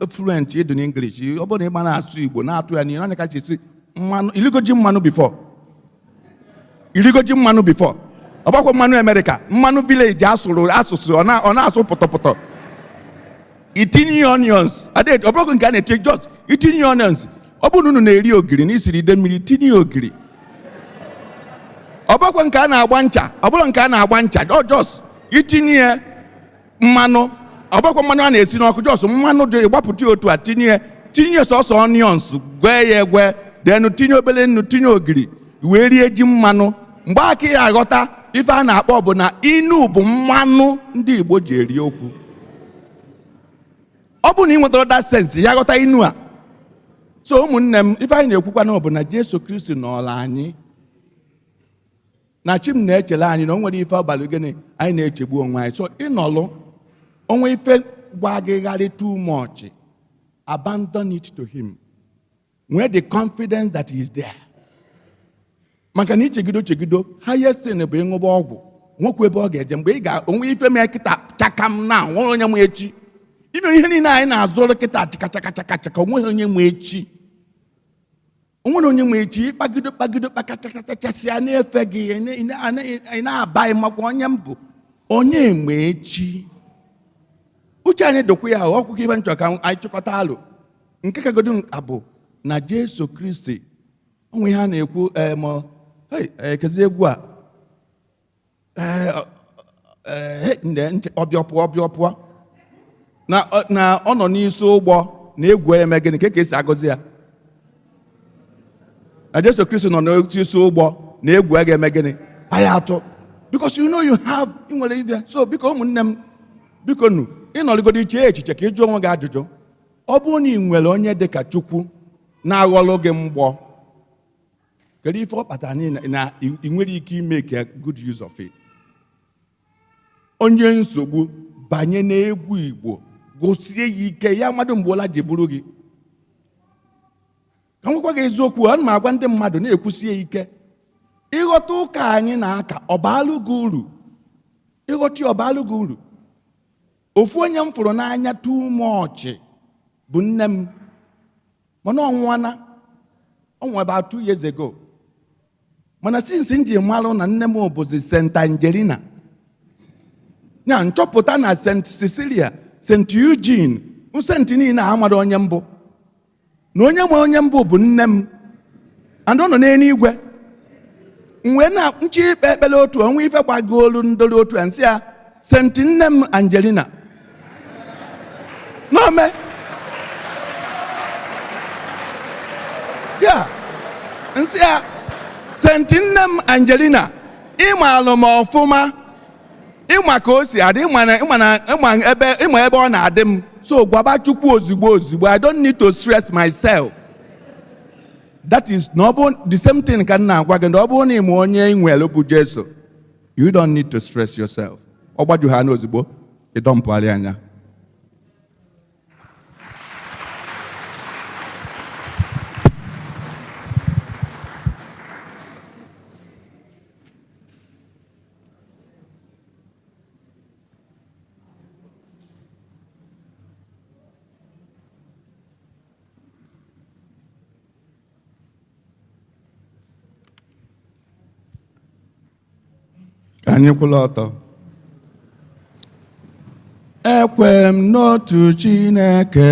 fluent you do in English. Ọ bụrụ na ị ma na-asụ Igbo na-atụ ya n'ihe anya kacha esi mmanụ iligoji mmanụ before, irigoji mmanụ before, ọ gbakwa mmanụ Amerịka, mmanụ village asụrụ asụsụ, ọ na-asụ pụtọpụtọ. Itinye onions, ọ bụrụ nke a na-etinye, just itinye onions. Ọ bụrụ na unu na-eri ogiri na isiri ide mmiri, tinye ogiri. Ọ bụrụkwa nke a na-agba ncha, ọ bụrụ nke a na-agba ncha, ọ just itinye mmanụ. Ọ bụrụkwa mmanụ a na-esi n'ọkụ, just mmanụ dị, gbapụta ya otu a, tinye tinye sọsọ onions, gwee ya egwe, denu tinye obere nnu, tinye ogiri, wee rie ji mmanụ. Mgbe aka ya aghọta ife a na-akpọ bụ na inu bụ mmanụ ndị Igbo ji eri okwu. Ọ bụrụ na ị nwetara that sense ya, ghọta inu a. So ụmụnne m, ife anyị na-ekwukwa na ọ bụ na Jesu Kristi nọọrọ anyị, na chi m na-echere anyị, na o nwere ife ọbalị gịnị anyị na-echegbu onwe anyị. So ịnọlụ onwe ife gbagịgharị too much, abandon it to him. Nwee the confidence that he is there, maka na ichegido chegido, highest thing bụ ịṅụba ọgwụ nwekwa ebe ọ ga-eje. Mgbe ị ga onwe ife mee kịta chakam na nwere onye nwe echi. Ime ihe niile anyị na-azụrụ kịta chaka chaka chaka chaka, onweghị onye nwe echi. O nwere onye nwe echi ịkpagide kpagide kpakachachachasịa na-efe gị ị na-abaghị makwa onye mbụ onye nwe echi. Uche anyị dokwa ya ọkwụkwọ ife nchọ ka anyị chịkọta alụ nke kagodo abụ na Jesu Kristi onwe ihe a na-ekwu ekezi egwu a ọbịa pụọ ọbịa pụọ na ọ nọ n'isi ụgbọ na egwu eme gịnị ka esi agọzi ya na Jesu Kristi nọ n'isi ụgbọ na egwu a ga-eme gịnị anyị atụ because you know you have ị nwere ide. So biko ụmụnne m, biko nu ịnọrịgodo iche echiche ka ị jụọ onwe gị ajụjụ. Ọ bụrụ na ị nwere onye dị ka Chukwu na-aghọlụ gị mgbọ, kedu ife ọ kpatara na ị nwere ike ime ka good use of it? Onye nsogbu banye n'egwu Igbo gosie ya ike ya mmadụ mgbe ụla ji bụrụ gị. Ka m gwakwa gị eziokwu, ana m agwa ndị mmadụ na-ekwusie ike, ịghọta ụka anyị na-aka ọbaalụ gị uru, ịghọta ọbaalụ gị uru. Ofu onye m fụrụ n'anya too much bụ nne m, mana ọnwụọna, ọ nwụrụ about 2 years ago. Mana since m ji malụ na nne m bụzi St. Angelina, na nchọpụta na St. Cecilia, St. Eugene, St. niile amara onye mbụ, na onye nwe onye mbụ bụ nne m, and ọ nọ n'eluigwe. M wee na nchi ikpe ekpere otu onwe ife gbago olu ndori otu a nsị ya St. nne m Angelina n'ome ya nsị ya St. nne m Angelina, ịma alụ m ọfụma, ịma ka o si adị, ịma ebe ọ na-adị m, so gwaba Chukwu ozugbo ozugbo. I don't need to stress myself. That is na ọ bụ the same thing ka m na-agwa gị, na ọ bụrụ na ịma onye ị nwere bụ Jesu, you don't need to stress yourself. Ọ gbaju ha n'ozugbo, ị dọmpụgharị anya. Anyị kwụla ọtọ. Ekwe m n'otu Chineke,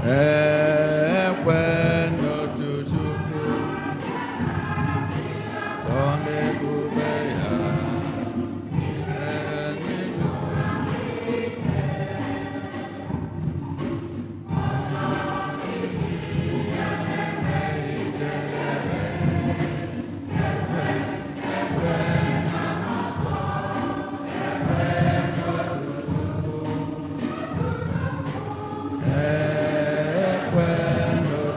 Ekwe n'otu Chukwu, sọ n'ebube ya, n'ime n'ime. Ekwe n'otu Chukwu, ekwe n'otu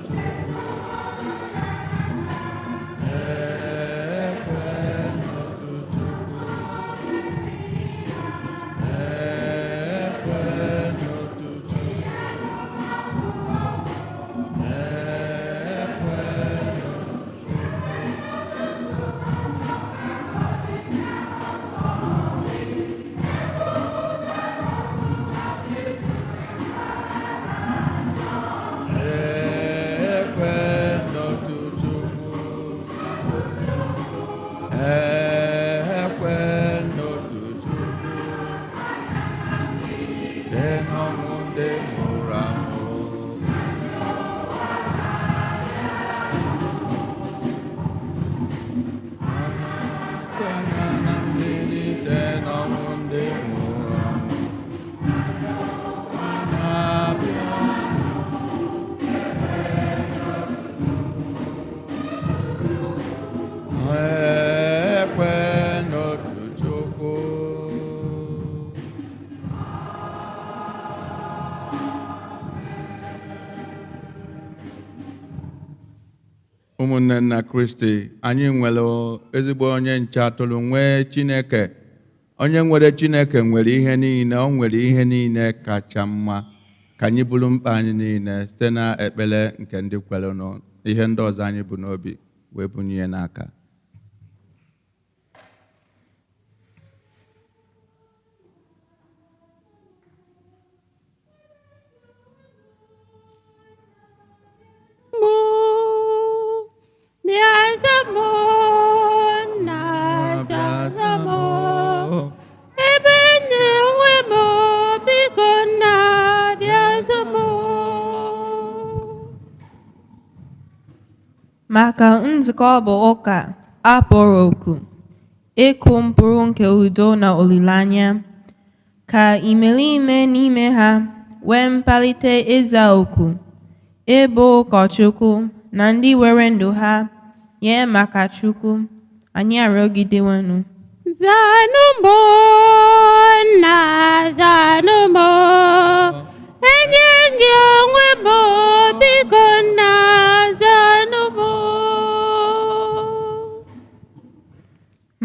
Chukwu, ekwe n'otu Chukwu, ekwe n'otu Chukwu, ekwe n'otu. Ekwe n'otu Chukwu, ekwe n'otu Chukwu, site n'ọnwụ ndị nwụrụ anwụ. Site na mbilite n'ọnwụ ndị nwụrụ anwụ. Na-abịa. Ekwe n'otu Chukwu. Ụmụnne nna Kristi, anyị nwere ezigbo onye nche atụrụ, nwee Chineke. Onye nwere Chineke nwere ihe niile, o nwere ihe niile kacha mma. Ka anyị bụrụ mkpa anyị niile site na ekpere nke ndị kwere ihe ndị ọzọ anyị bụ n'obi wee bunye ya n'aka. Mụ bịa mụ na mụ ebe na-enwe m, biko nna bịa mụ. Maka nzukọ bụ ụka a kpọrọ oku ịkụ mkpụrụ nke udo na olileanya, ka imerime n'ime ha nwee mkpalite ịza oku ịbụ ụkọchukwu na ndị were ndụ ha nye maka Chukwu, anyị arịọgidewenụ. Zanụ mụ nna, zanụ mụ, enye gị onwe m, biko nna zanụ mụ.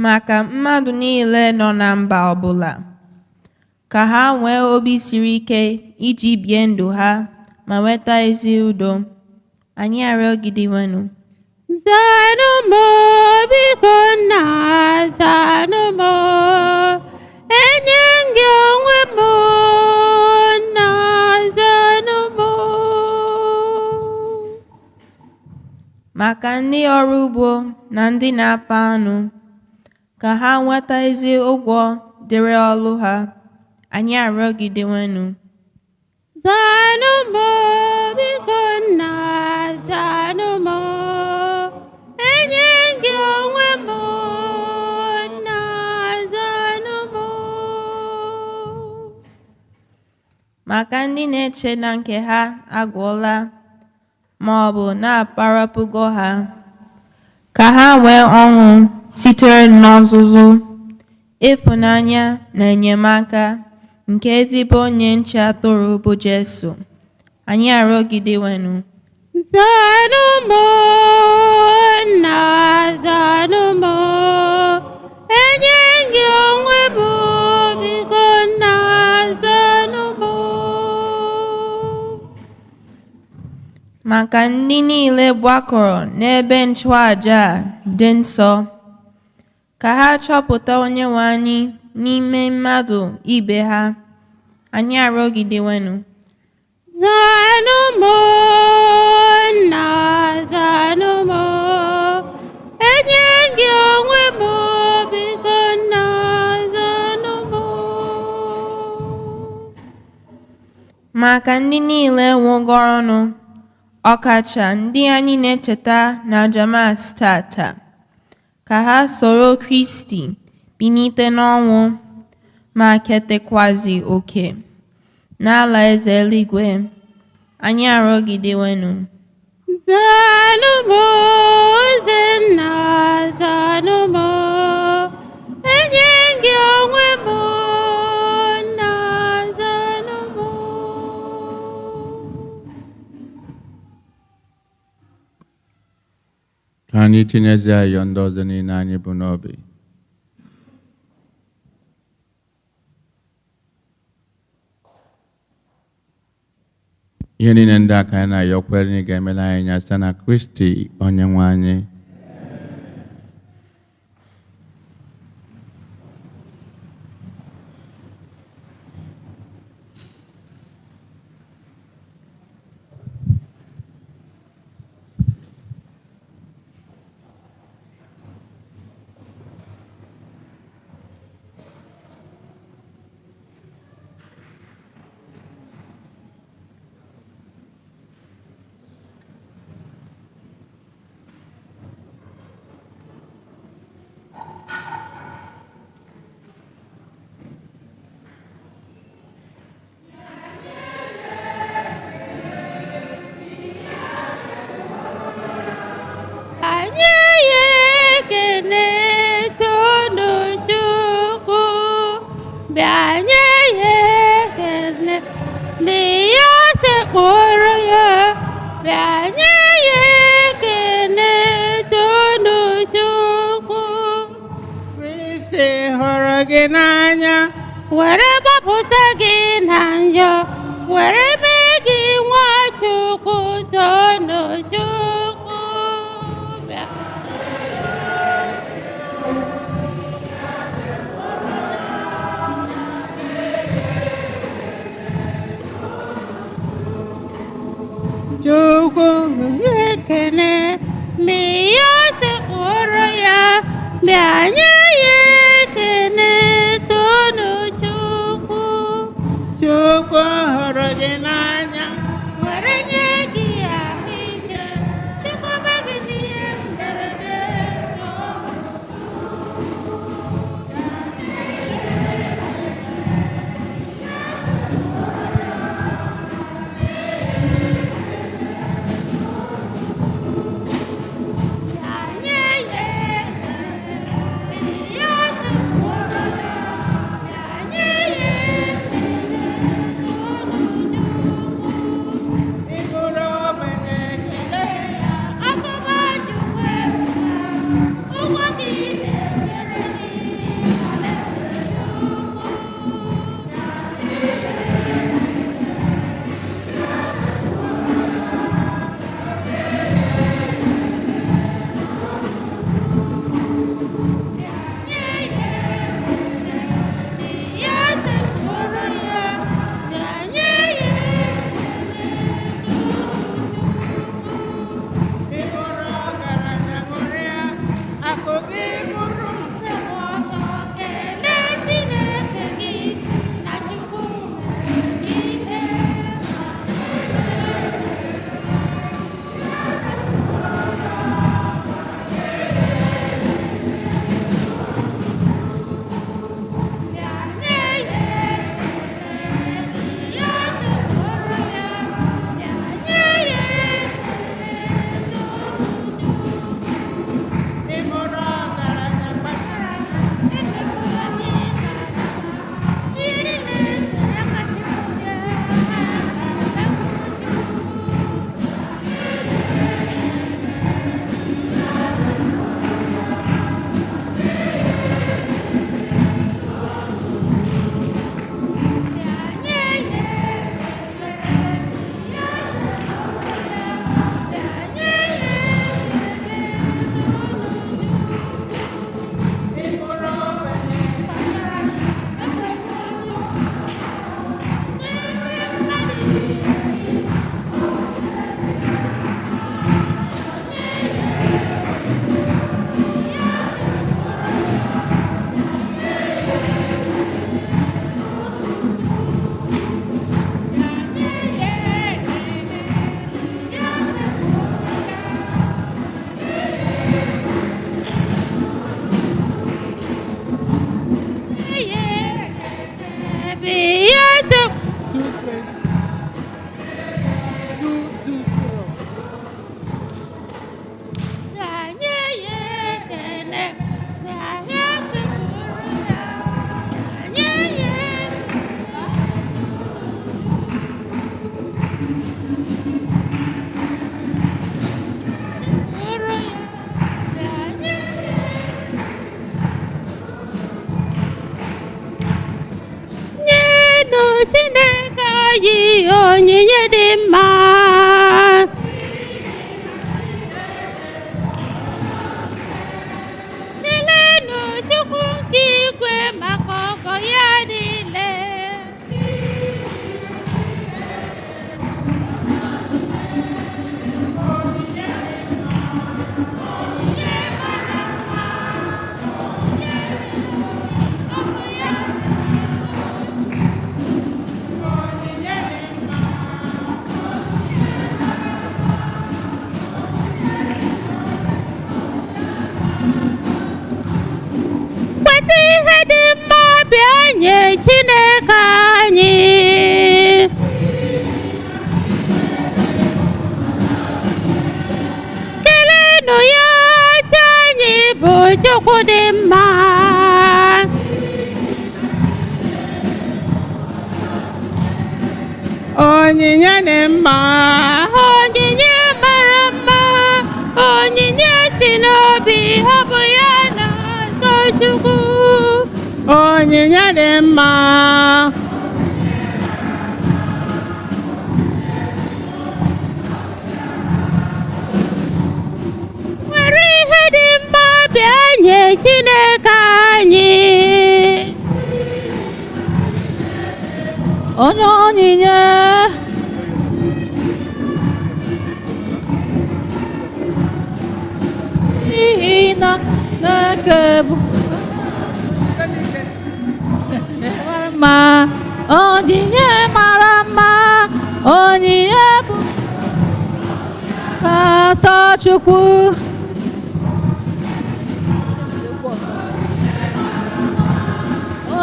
Maka mmadụ niile nọ na mba ọbụla, ka ha nwee obi siri ike iji bie ndụ ha ma nweta ezi udo, anyị arịọgidewenụ. Zanụ mụ, biko nna zanụ mụ, enye gị onwe m, nna zanụ mụ. Maka ndị ọrụ ugbo na ndị na-akpa anụ, ka ha nweta ezi ụgwọ dịrị ọlụ ha, anyị arịọgidewenụ. Zanụ mụ, biko nna zanụ mụ, enye gị onwe m, nna zanụ mụ. Maka ndị na-eche na nke ha agwụla ma ọ bụ na-akparapụgo ha, ka ha nwee ọṅụ sitere n'ọzụzụ, ịfụnanya na enyemaka nke ezigbo onye nche atụrụ bụ Jesu, anyị arịọgidewenụ. Zanụ mụ nna zanụ mụ, enye gị onwe m, biko nna zanụ mụ. Maka ndị niile gbakọrọ n'ebe nchụaja a dị nsọ, ka ha chọpụta Onyenwe anyị n'ime mmadụ ibe ha, anyị arịọgidewenụ. Zanụ mụ nna zanụ mụ, enye gị onwe m, biko nna zanụ. Maka ndị niile nwụgoronụ, ọkacha ndị anyị na-echeta na Jamas tata, ka ha soro Kristi bilite n'ọnwụ ma ketekwazi oke n'ala eze eluigwe. Anyị arịọgidewenu. Zanụ m nna, zanụ m, enye gị onwe m, nna, zanụ m. Ka anyị tinyezie ayọ ndị ọzọ niile anyị bụ n'obi. Ihe niile ndị a ka anyị na-ayọkwere na ị ga-emela anyị ya site na Kristi onye nwe anyị. Anyị ya ekene tonu Chukwu, bịa nye ya ekene, ndị ya sekpụrụ ya, bịa nye ya ekene tonu Chukwu. Kristi hụrụ gị n'anya, Were gbapụta gị na njọ, were mee gị nwa Chukwu, tonu Chukwu, bịa. Chukwu ekene, mgbe ya sekpụrụ ya, bịa nye ya ekene, tonu Chukwu. Chukwu hụrụ gị n'anya. Chineke anyị onyinye dị mma. Kelenụ Chukwu nke igwe maka ọgọ ya niile. Kweta ihe dị mma bịa nye Chineke anyị. Kelenụ ya, chi anyị bụ Chukwu dị mma. Onyinye dị mma. Onyinye mara mma, onyinye si n'obi, ọ bụ ya na-asọ Chukwu. Onyinye dị mma. Were ihe dị mma bịa nye Chineke anyị. Onye onyinye n'ihi na Chineke bụ mara mma, onyinye mara mma, onyinye bụ ka sọ Chukwu.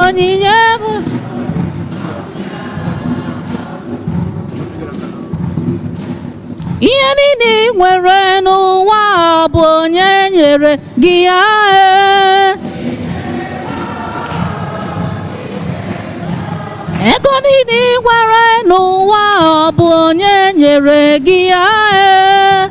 Onyinye bụ ihe niile ị nwere n'ụwa a bụ onye nyere gị ya ee. Ego niile ị nwere n'ụwa a bụ onye nyere gị ya ee.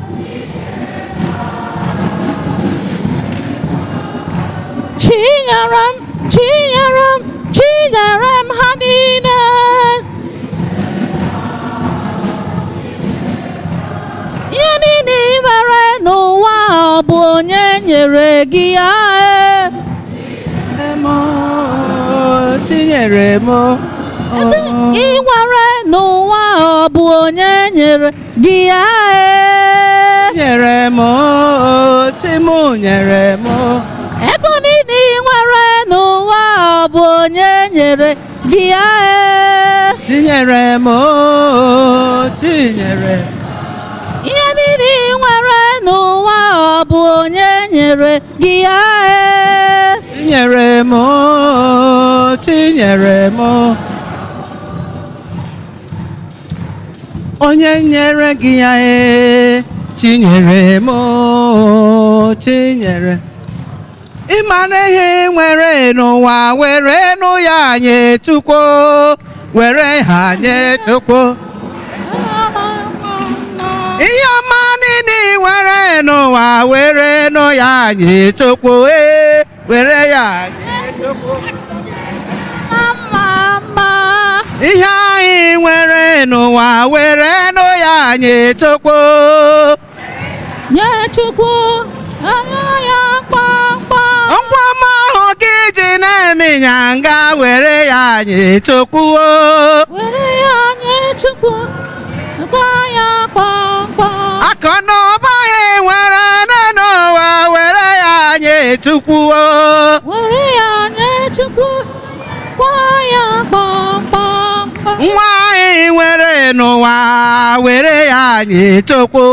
Chinyere m, chinyere m, chinyere m ha niile. Ihe niile ị nwere n'ụwa a bụ onye nyere gị ya ee. Chinyere m. Ị nwere n'ụwa a bụ onye nyere gị ya ee. Nyere m, chi m nyere m. Ego niile ị nwere n'ụwa a bụ onye nyere gị ya ee. Chinyere m, chinyere. Ihe niile ị nwere n'ụwa a bụ onye nyere gị ya ee. Chinyere m, chinyere m. Onye nyere gị ya ee, chinyere m, chinyere. Ịmara ihe ị nwere n'ụwa, were nụ ya nye Chukwu, were ha nye Chukwu. Ihe ọma niile ị nwere n'ụwa, were nụ ya nye Chukwu, ee, were ya nye Chukwu. Ihe anyị nwere n'ụwa, were nụ ya nye Chukwu. Nye Chukwu, anya ya kpamkpam. Nkwa ọma ahụ gị ji na-eme ịnyanga, were ya nye Chukwu. Were ya nye Chukwu, gba ya kpamkpam. Akụ na ụba anyị nwere n'ụwa, were ya nye Chukwu. Were ya nye Chukwu, gba ya kpamkpam. Nwa anyị nwere n'ụwa, were ya nye Chukwu.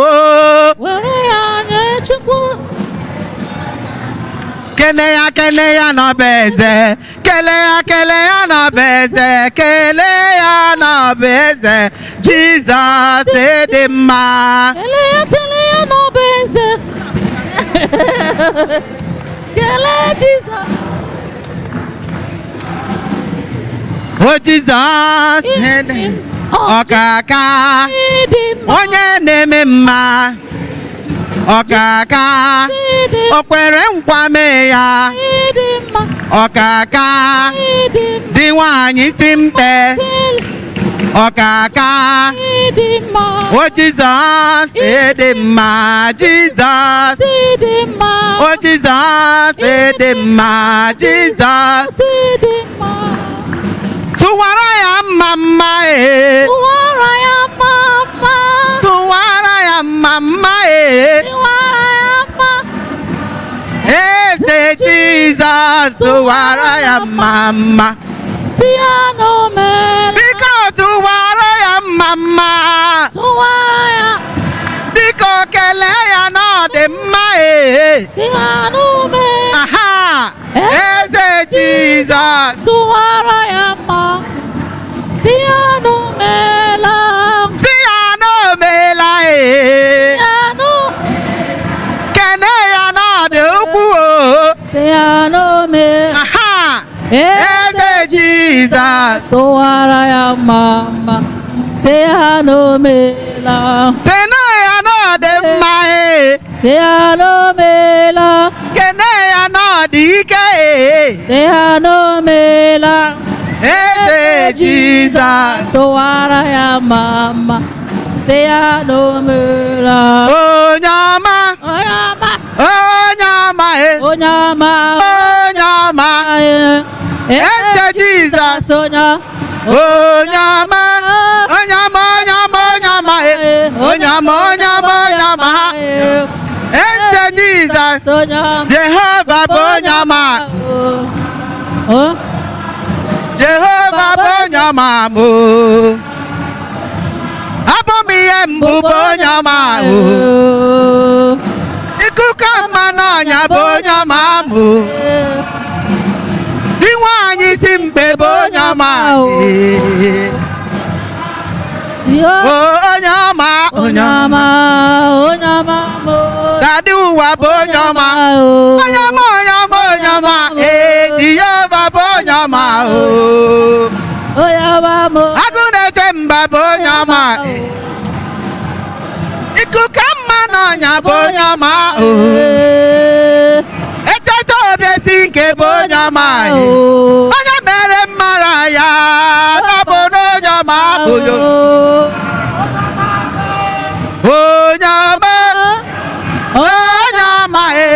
Were ya nye Chukwu. Kele ya, kele ya n'ọba eze, kele ya, kele ya n'ọba eze, kele ya n'ọba eze, Jizọs dị mma. Kele ya, kele ya n'ọba eze. Kele Jizọs. O Jizọs ọkaka, onye na-eme mma, ọkaka, o kwere nkwa mee ya, ọkaka, dị nwanyị si mkpe, Ọkaka. O Jizọs ịdị mma, Jizọs. O Jizọs ịdị mma, Jizọs. Tụwara ya mma mma ee. Tụwara ya mma mma. Tụwara ya mma mma ee. Tụwara ya mma. Eze Jizọs tụwara ya mma mma. Si ya na o meela. Biko tụwara ya mma mma. Tụwara ya. Biko kelee ya na ọ dị mma ee. Si ya na o meela. Aha! Eze Jizọs. Tụwara ya mma. Si ya na o meela. Si ya na o meela ee. Si ya na o. Kene ya na ọ dị ukwuu o. Si ya na o meela. Aha! Eze Eze Jizọs. Tụwara ya mma mma. Si ya na o meela. Si na ya na ọ dị mma ee. Si ya na o meela. Kene ya na ọ dị ike ee. Si ya na o meela. Eze Jizọs. Tụwara ya mma mma. Si ya na o meela. Onye ọma. Onye ọma. Onye ọma ee. Onye ọma. Onye ọma. Eze Jizọs. Onye Onye ọma. Onye ọma, onye ọma, onye ọma ee. Onye ọma, onye ọma, onye ọma. Eze Jizọs. Onye ọma. Jehova bụ onye ọma. Oh. Jehova bụ onye ọma m o. Abụ m ihe mbụ bụ onye ọma o. Ikuku mma n'ọnya bụ onye ọma m o. Di nwaanyị si mgbe bụ onye ọma e. Onye ọma, Onye ọma, onye ọma mo. Dadi ụwa bụ onye ọma. Onye ọma, onye ọma, onye ọma. Ee, Jehova bụ onye ọma o. Onye ọma mo. Agụ na-eche mba bụ onye ọma. Ikuku mma n'ọnya bụ onye ọma o. Echeta obi esi nke bụ onye ọma. Onye mere mmara ya na bụ n'onye ọma bụ ya. Onye ọma, onye ọma e,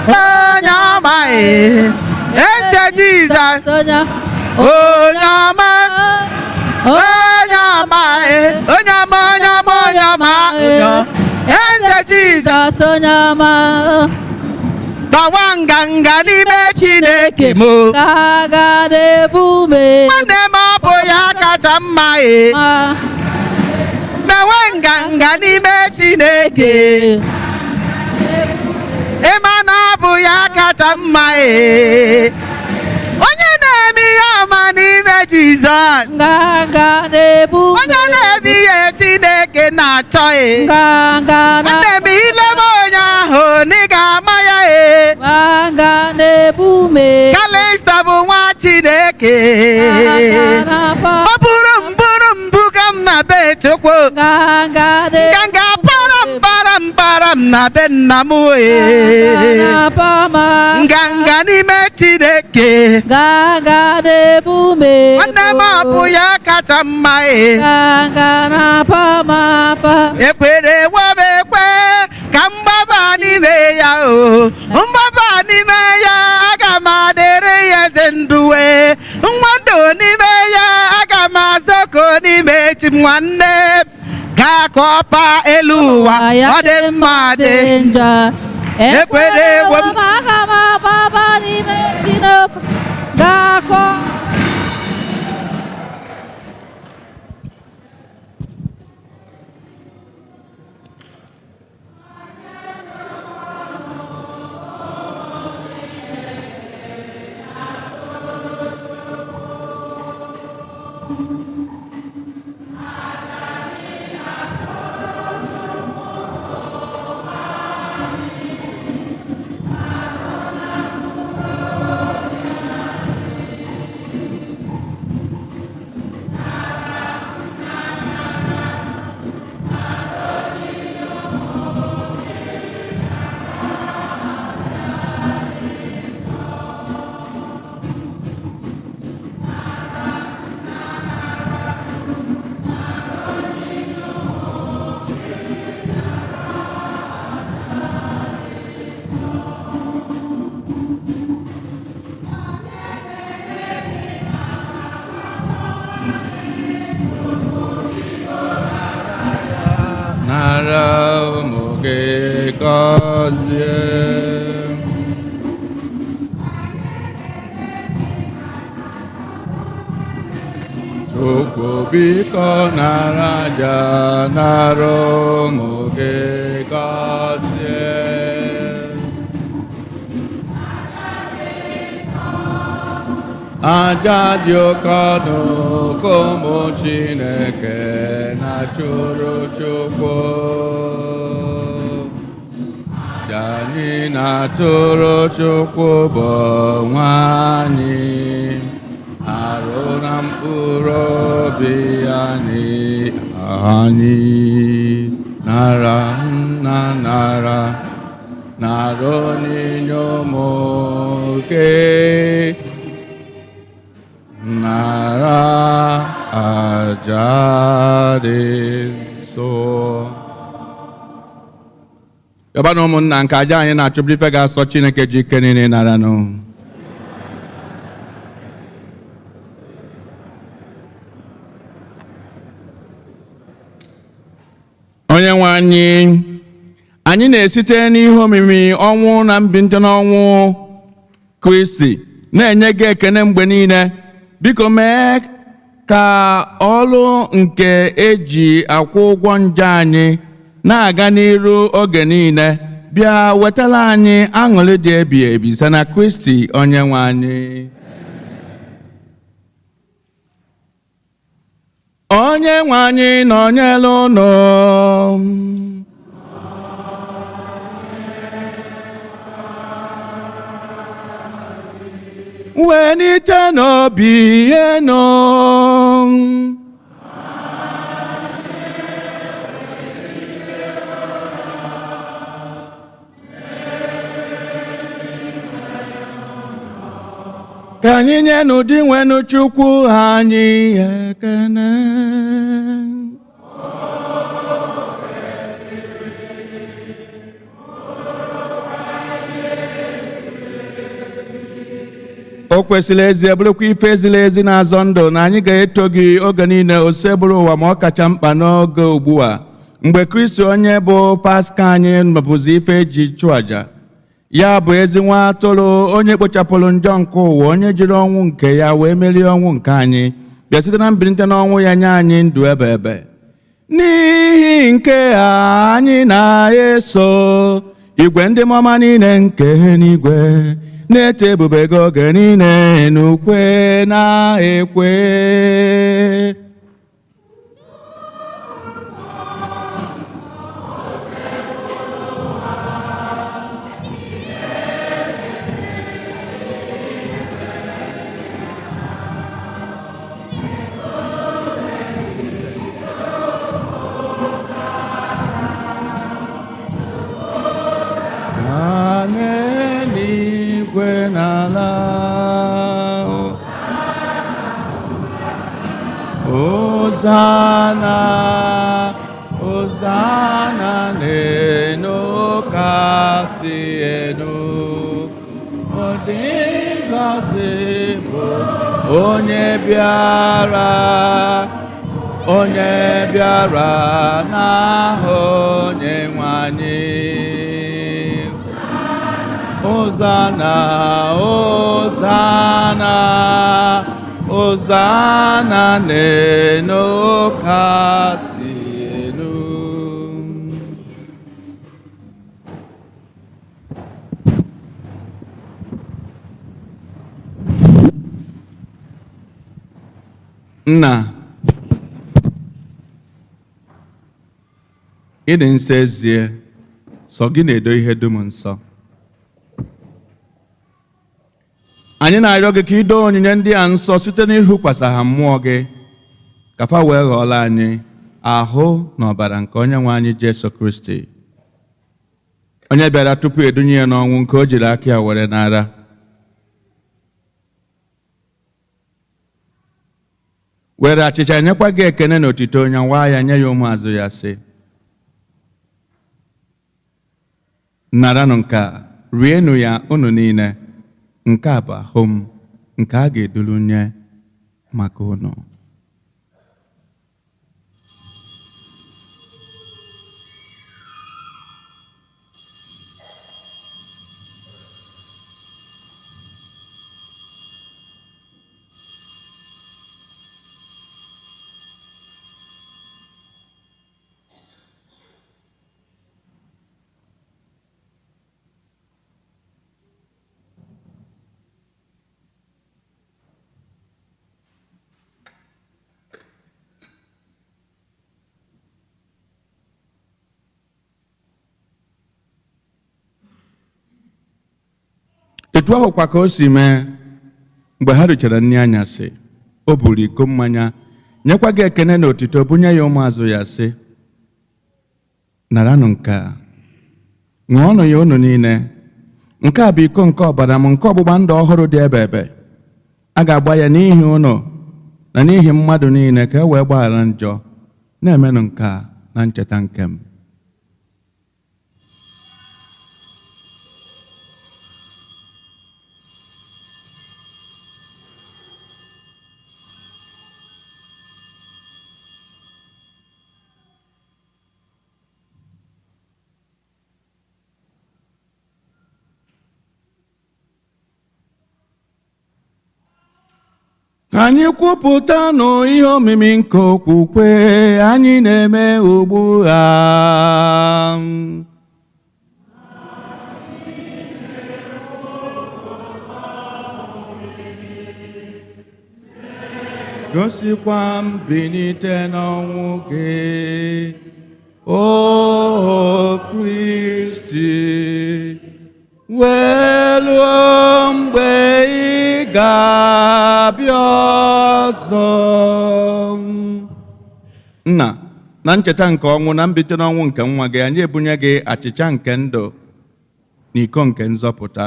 onye ọma e, Eze Jizọs. Onye Onye ọma, onye ọma e, onye ọma, onye ọma, onye ọma, Eze Jizọs. Onye ọma. Gbawa nganga n'ime Chineke m. Gaga na-ebu me. Nwanne m ọ bụ ya kacha mma e. Mewe nganga n'ime Chineke. Ịma na ọ bụ ya kacha mma e. Onye na-eme ihe ọma n'ime Jizọs. Nganga na-ebu me. Onye na-eme ihe Chineke na-achọ e. Nganga na. Nwanne m ile m onye ahụ na ị ga-ama ya e. Nganga na-ebu me. Kalịsta bụ nwa Chineke. Nganga na-apa. Ọ bụrụ mbụrụ mbụ ka m na be Chukwu. Nganga na-ebu Nganga para m para m para m na be nna m ee. na-apa ma. Nganga n'ime Chineke. Nganga na-ebu me. Nwanne m ọ bụ ya kacha mma ee. Nganga na-apa ma pa. Ekwere wo m ekwe ka m gbaba n'ime ya o. Mgbaba n'ime ya aga m adịrị ya eze ndụwe. Nwandụ n'ime ya aga m azọko n'ime chi m nwanne m. Gaa kọpa elu ụwa ọ dị mma dị. Njọ. Ekwere wo m. Aga m agbaba n'ime Chineke. Ga-akọ. gọzie. Chukwu biko nara aja, nara ụmụ gị gọzie. Aja dị oke ọnụ ka ụmụ Chineke na-achụrụ Chukwu. Aja anyị na-atụrụ Chukwu bụ onwe anyị, arụ na mkpụrụ obi anyị. Anyị nara nna, nara nara onyinye ụmụ gị, nara aja dị nsọ. Yọba na ụmụnna, nke aja anyị na-achụburu ife ga-asọ Chineke ji ike niile naranụ. Onye nwe anyị, anyị na-esite n'ihe omimi ọnwụ na mbilite n'ọnwụ Kristi na-enye gị ekene mgbe niile. Biko mee ka ọrụ nke eji akwụ ụgwọ njọ anyị na-aga n'iru oge niile, bịa wetara anyị aṅụrị dị ebi ebi site na Kristi onye nwe anyị. Onye nwe anyị nọnyere unu. Welite n'obi enu. Ka anyị nye n'ụdị nwenu Chukwu anyị ekene. O kwesịrị ezie, bụrụkwa ife ziri ezi na-azọ ndụ, na anyị ga-eto gị oge niile, ose bụrụ ụwa, ma ọ kacha mkpa n'oge ugbu a, mgbe Kristi onye bụ Paska anyị bụzi ife eji chụ àjà. Ya bụ ezi nwa atụrụ onye kpochapụrụ njọ nke ụwa, onye jiri ọnwụ nke ya wee merie ọnwụ nke anyị, bịa site na mbilite n'ọnwụ ya nye anyị ndụ ebe ebe. N'ihi nke a anyị na-eso igwe ndị mọma niile nke eluigwe na-eto ebube gị oge niile n'ukwe na-ekwe. N'eluigwe n'ala, Hosanna, Hosanna n'enu kasị enu. Ọ dị ngọzi bụ onye bịara, onye bịara n'aha Onyenwe anyị. Hosanna, Hosanna, Hosanna n'enu kasị enu. Nna, ị dị nsọ ezie, sọ gị na-edo ihe dum nsọ. Anyị na-arịọ gị ka ị doo onyinye ndị a nsọ site n'ịhụkwasị ha mmụọ gị, ka fa wee ghọọla anyị ahụ na ọbara nke onye nwe anyị Jesu Kristi, onye bịara tupu edunye ya n'ọnwụ nke o jiri aka ya were nara. Were achịcha nyekwa gị ekene na otito, onye nwa ya nye ya ụmụazụ ya sị, naranụ nke a, rienụ ya unu niile. Nke a bụ ahụ m nke a ga-eduru nye maka unu. Etu ahụkwa ka o si mee mgbe ha richara nri anyasị, o buru iko mmanya, nyekwa gị ekene na otito, bunye ya ụmụazụ ya, sị: "Naranụ nke a, ṅụọnụ ya unu niile. Nke a bụ iko nke ọbara m, nke ọgbụgba ndụ ọhụrụ dị ebe ebe. A ga-agba ya n'ihi unu na n'ihi mmadụ niile ka e wee gbaghara njọ. Na-emenụ nke a na ncheta nke m." Ka anyị kwupụtanụ ihe omimi nke okwukwe anyị na-eme ugbu a. Gosikwa mbilite n'ọnwụ gị, O Kristi, wee ruo mgbe ị ga-abịa ọzọ. Nna, na ncheta nke ọnwụ na mbilite n'ọnwụ nke nwa gị, anyị ebunye gị achịcha nke ndụ na iko nke nzọpụta.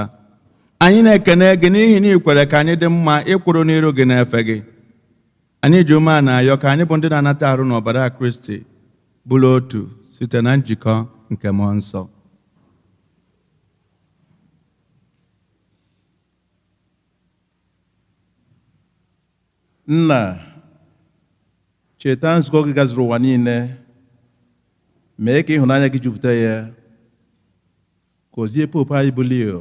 Anyị na-ekene gị n'ihi na ị kwere ka anyị dị mma ịkwụrụ n'iru gị na-efe gị. Anyị ji umeala na-ayọ ka anyị bụ ndị na-anata arụ n'ọbara Kristi bụrụ otu site na njikọ nke Mmụọ Nsọ. Nna, cheta nzukọ gị gazuru ụwa niile, mee ka ịhụnanya gị jupụta ya. Gọzie Popu anyị bụ Leo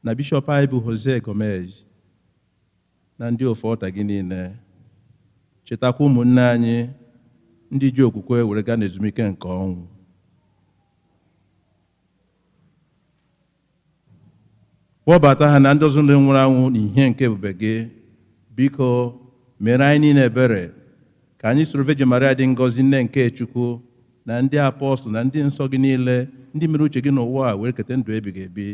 na Bishọp anyị bụ Jose Gomez na ndị ofe ọta gị niile. Chetakwa ụmụnne anyị ndị ji okwukwe were gaa n'ezumike nke ọnwụ. Kpọbata ha na ndị ọzọ ndị nwụrụ anwụ n'ihe nke ebube gị. Biko mere anyị niile ebere ka anyị soro Virgin Maria dị ngọzi, nne nke Chukwu, na ndị apọstụl na ndị nsọ gị niile, ndị mere uche gị n'ụwa a, were keta ndụ ebighị ebi.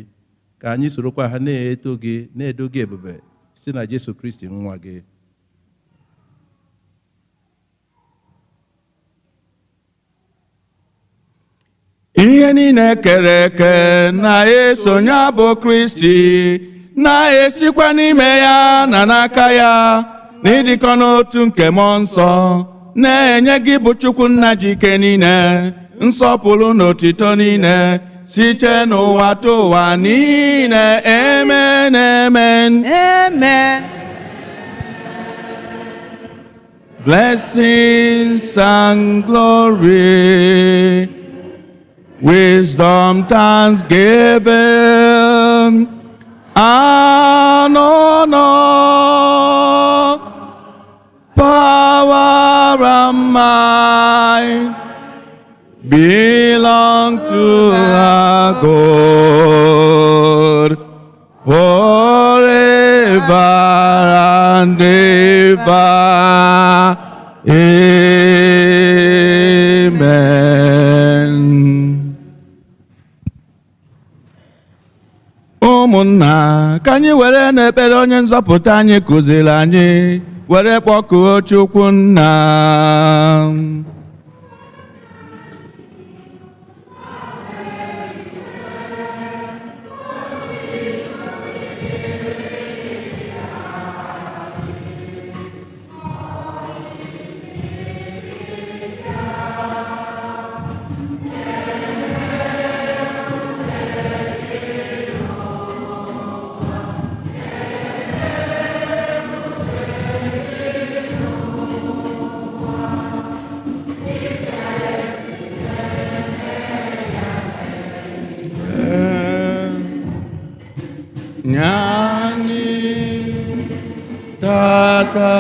Ka anyị sorokwa ha na-eto gị, na-edo gị ebube, site na Jesu Kristi nwa gị. Ihe niile kere eke na-esonye bụ Kristi, na-esikwa n'ime ya na n'aka ya, n'ịdịkọ n'otu nke Mmụọ Nsọ, na-enye gị bụ Chukwu Nna ji ike niile nsọpụrụ na otito niile site n'ụwa tụ ụwa niile. Amen, amen. Amen. Blessings and glory, wisdom, thanksgiving, and honor, power and might belong to our God forever and ever. Amen. Ụmụnna, ka anyị were n'ekpere onye nzọpụta anyị kụziri anyị were kpọkuo Chukwu Nna. Nye anyị tata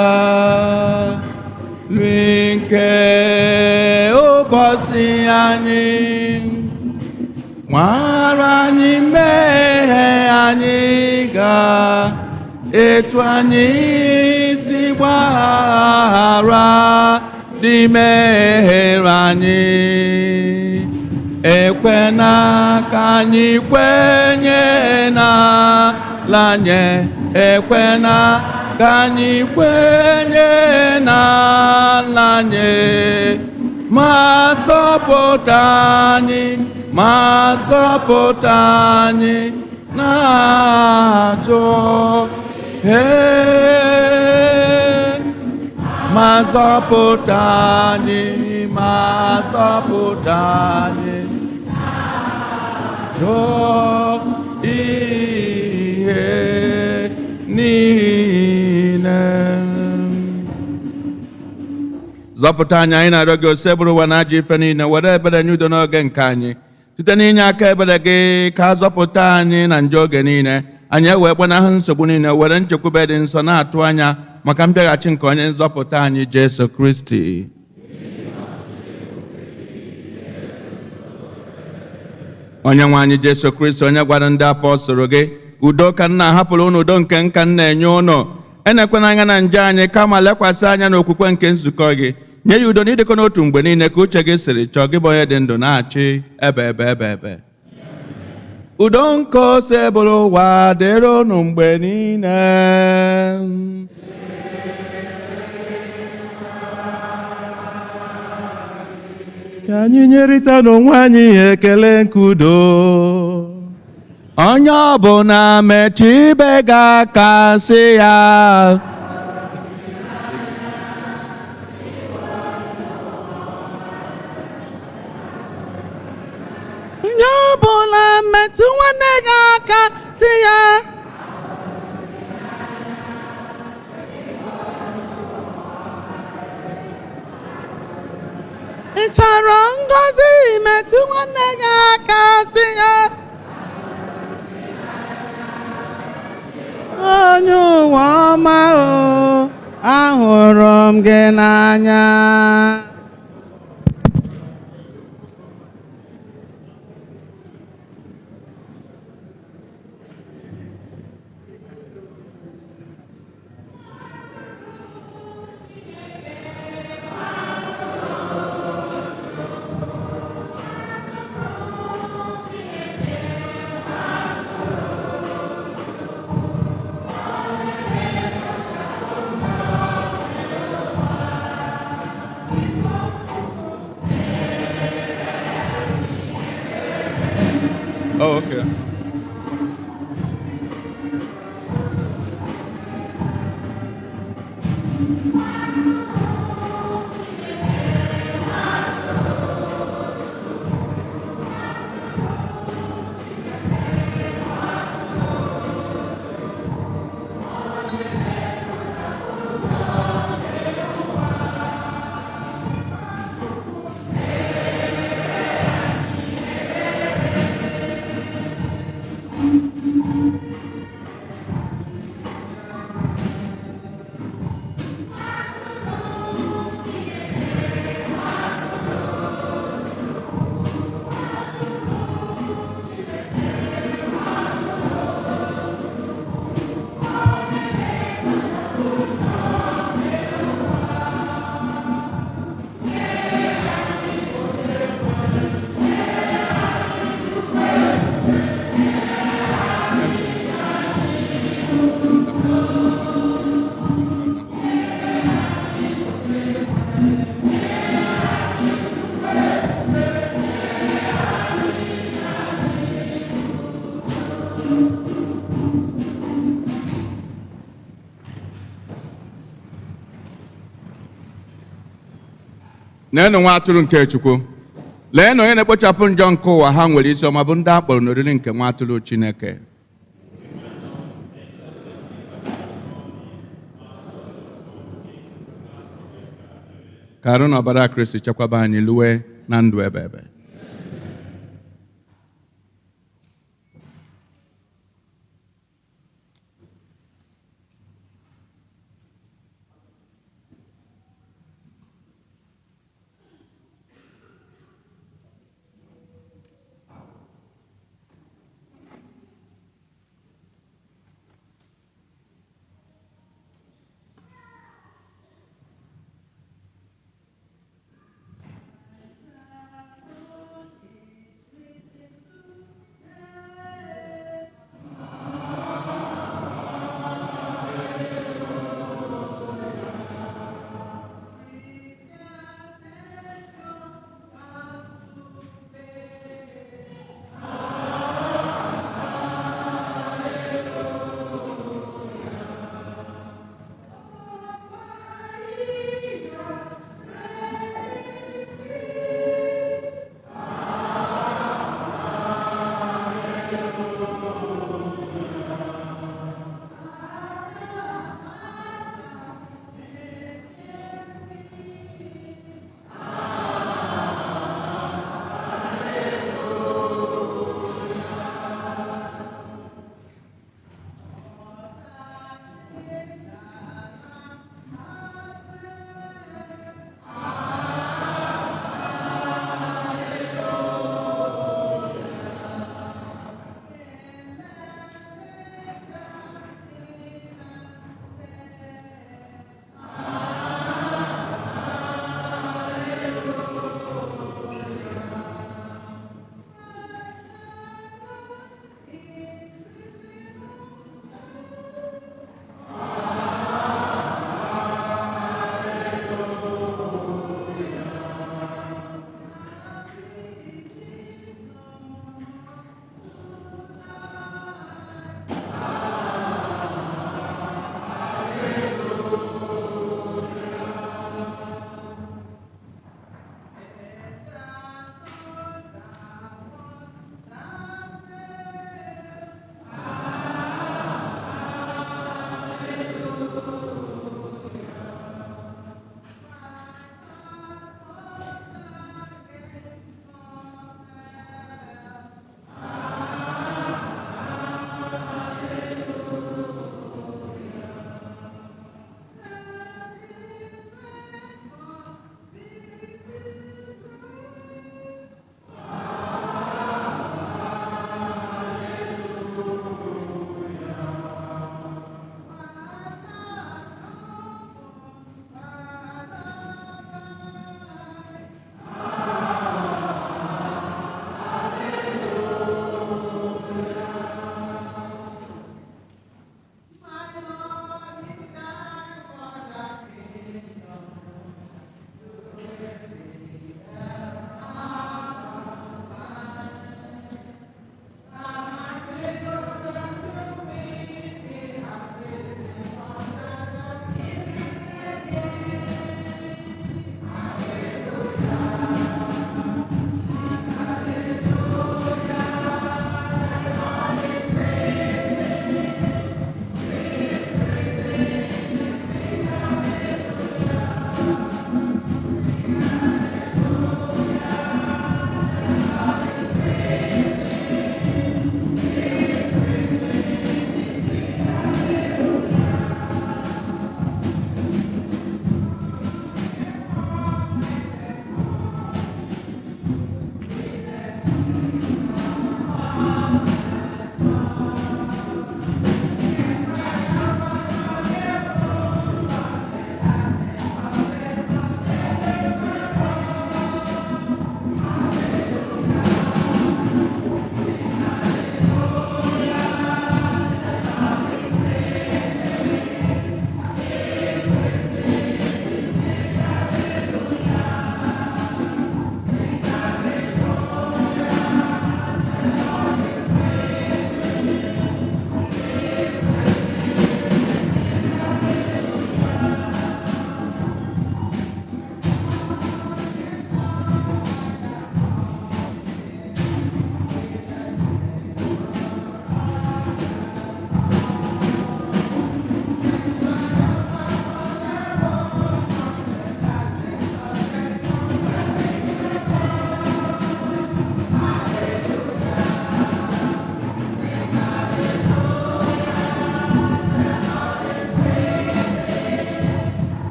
nri nke ụbọchị anyị, gbaghara anyị mmehie anyị ga etu anyị si gbaghara ndị mehiere anyị. Ekwena ka anyị kwenye na lanye ekwena ka anyị kwenye na lanye ma zọpụta anyị ma zọpụta anyị na-ajọ ma zọpụta anyị ma zọpụta anyị jụọ ihe niile. Zọpụta anyị, anyị na-arịọ gị, Osebụrụ ụwa na ajọ ife niile, were ebere nye udo n'oge nke anyị. Site n'inye aka ebere gị ka a zọpụta anyị na njọ oge niile, anyị ewee gbanahụ nsogbu niile, were nchekwube dị nsọ na-atụ anya maka mbịaghachi nke onye nzọpụta anyị Jesu Kristi. Onye nwe anyị Jesu Kristi, onye gwara ndị apọstụl gị, udo ka nna hapụrụ unu, udo nke nka nna enye unu, enekwana anya na nje anyị, kama lekwasị anya n'okwukwe nke nzukọ gị, nye ya udo na ịdịkọ n'otu mgbe niile ka uche gị siri chọọ, gị bụ onye dị ndụ na-achị ebe ebe ebe ebe. Udo nke Osebụrụ ụwa dịrị unu mgbe niile. Ka anyị nyerịta n'onwe anyị ekele nke udo. Onye ọbụla metụ ibe gị aka sị ya, onye ọbụla metụ nwanne gị aka sị ya, ị chọrọ ngọzi, metụ nwanne gị aka sị ya, onye ụwa ọma o, ahụrụ m gị n'anya. Oh, okay. Neenụ nwa atụrụ nke Chukwu, leenụ onye na-ekpochapụ njọ nke ụwa. Ha nwere isi ọma bụ ndị a kpọrọ n'oriri nke nwa atụrụ Chineke. Ka arụ na ọbara Kristi chekwaba anyị luwe na ndụ ebe ebe.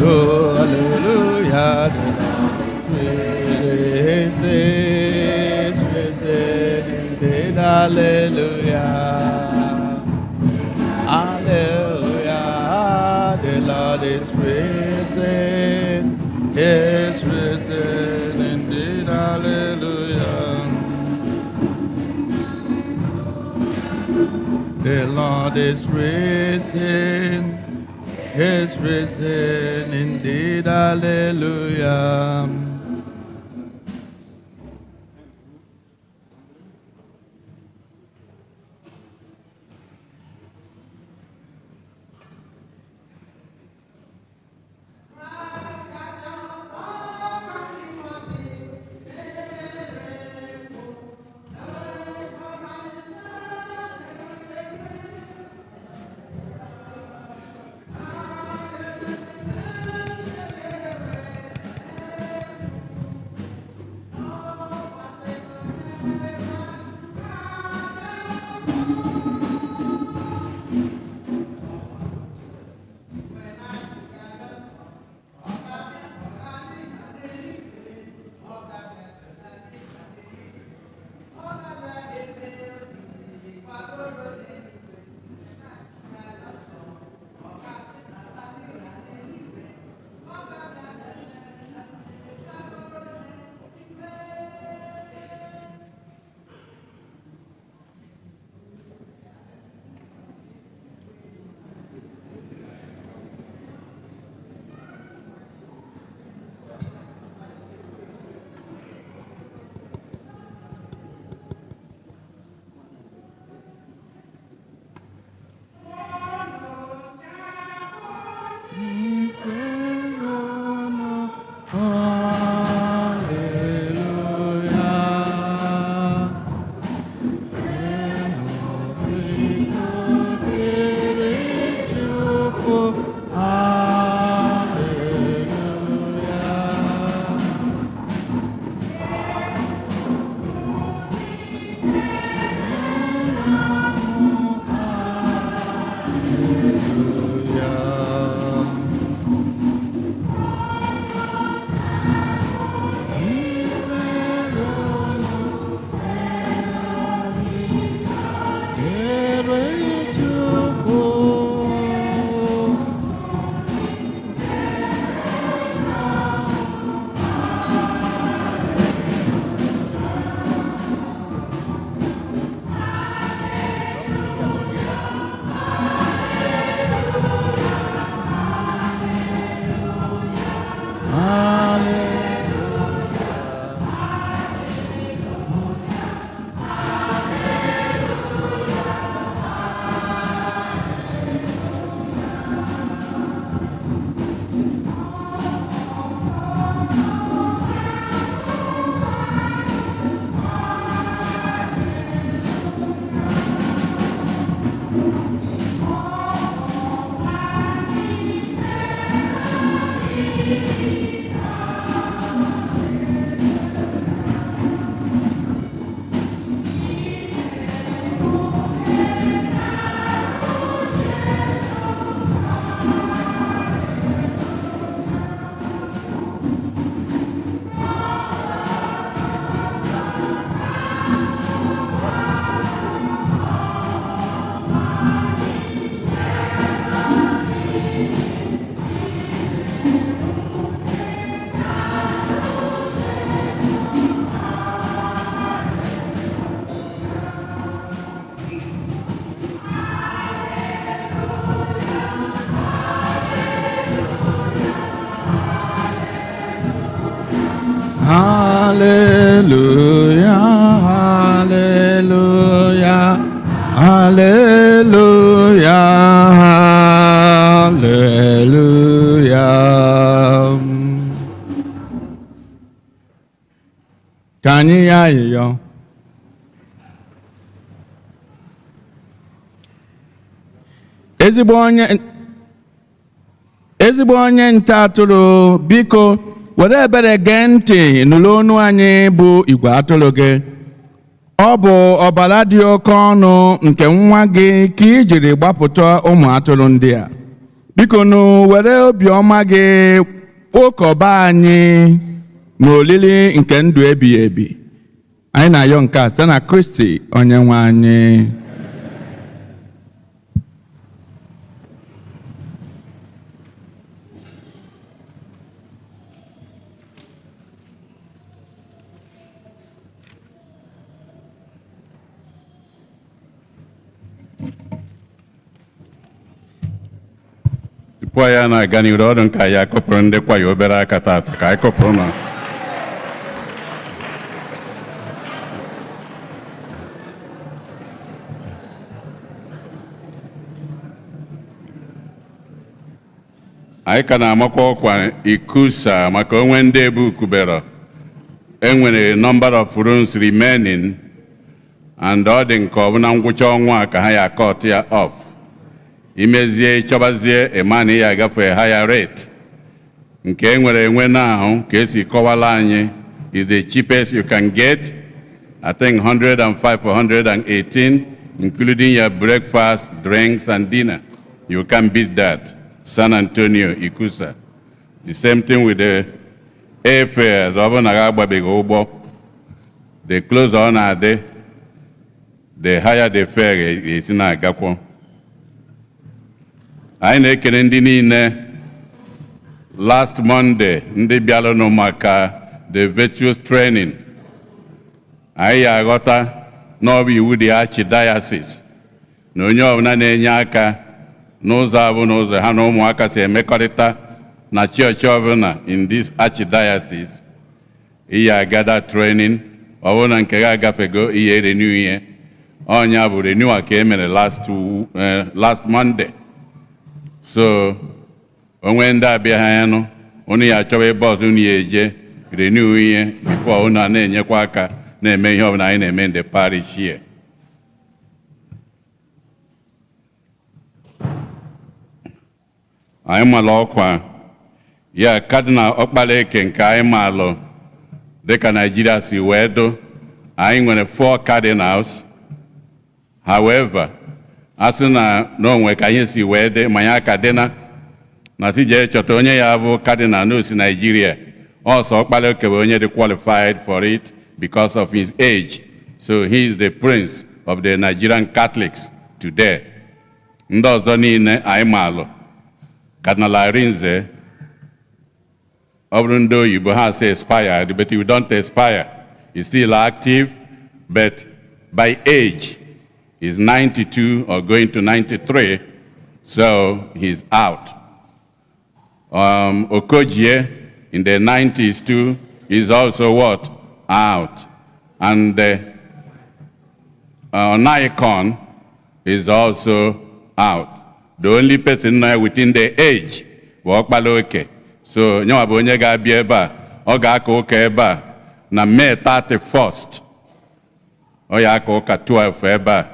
Oh, hallelujah, the Lord is risen, is risen indeed, hallelujah. Hallelujah, the Lord is risen indeed, hallelujah. The Lord is risen indeed, hallelujah. Hallelujah, hallelujah, hallelujah, hallelujah. Ka anyị yọọ ayịyọ. Ezigbo onye nta atụrụ, biko were ebere gee ntị nụrụ onu anyị bụ igwe atụrụ gị. Ọ bụ ọbara dị oke ọnụ nke nwa gị ka i jiri gbapụta ụmụ atụrụ ndị a. Biko nụ, were obiọma gị kpokọba anyị n'olili nke ndụ ebighị ebi. Anyị na-ayọ nke a site na Kristi Onye nwe anyị. Tupu anyị na-aga n'iru, ọdụ nka ya kụpụrụ ndị kwaya obere aka tata ka anyị kụpụrụ na anyị ka na-amakwa ọkwa ikusa maka onwe ndị ebukubero. Enwere number of rooms remaining, and ọ dị nke ọ bụ na ngwụcha ọnwa a ka ha ya cut ya off. Imezie, ịchọbazie, ịma na ya agafe higher rate. Nke e nwere enwe na ahụ ka esi kọwala anyị is the cheapest you can get, I think 105 or 118, including your breakfast, drinks and dinner. You can beat that. San Antonio Ikusa. The same thing with the airfares. Ọ bụrụ na ha agbabeghị ụgbọ, the closer ọ na-adị, the higher the fare ga-esi na-agakwọ. Anyị na-ekele ndị niile last Monday ndị bịalụnụ maka the virtuous training. Anyị ya aghọta na ọ bụ iwu dị archdiocese na onye ọbụla na-enye aka n'ụzọ abụ n'ụzọ ha na ụmụaka si emekọrịta na chọọchị ọbụla in this archdiocese, ihe agada training. Ọ bụrụ na nke gị agafego, ihe renew ihe ọnya bụ renewal ka e mere last Monday. So onwe ndị abịaghị anụ, unu ya achọba ebe ọzọ unu ya eje renew ihe before unu a na-enyekwa aka na-eme ihe ọbụla anyị na-eme in the parish here. Anyị mara ọkwa ya Cardinal Okpaleke nke anyị malụ dịka Nigeria si wee dụ. Anyị nwere four cardinals. However, a sị na n'onwe ka ihe si wee dị ma ya ka dịna na si jee chọta onye ya bụ cardinal n'osi Nigeria, ọsọ Okpaleke bụ onye dị qualified for it because of his age. So he is the prince of the Nigerian Catholics today. Ndị ọzọ niile anyị malụ, Cardinal Arinze, ọ bụrụ ndị oyibo ha say expired, but you don't expire. He's still active, but by age he's 92 or going to 93, so he's out. Okojie in the 90s too is also what? Out. And Onaiyekan is also out. The only person now within the age bụ Okpaleke. So nyawa bụ onye ga-abịa ebe a, ọ ga-aka ụka ebe a na May 31st. Ọ ya aka ụka 12 ebe a.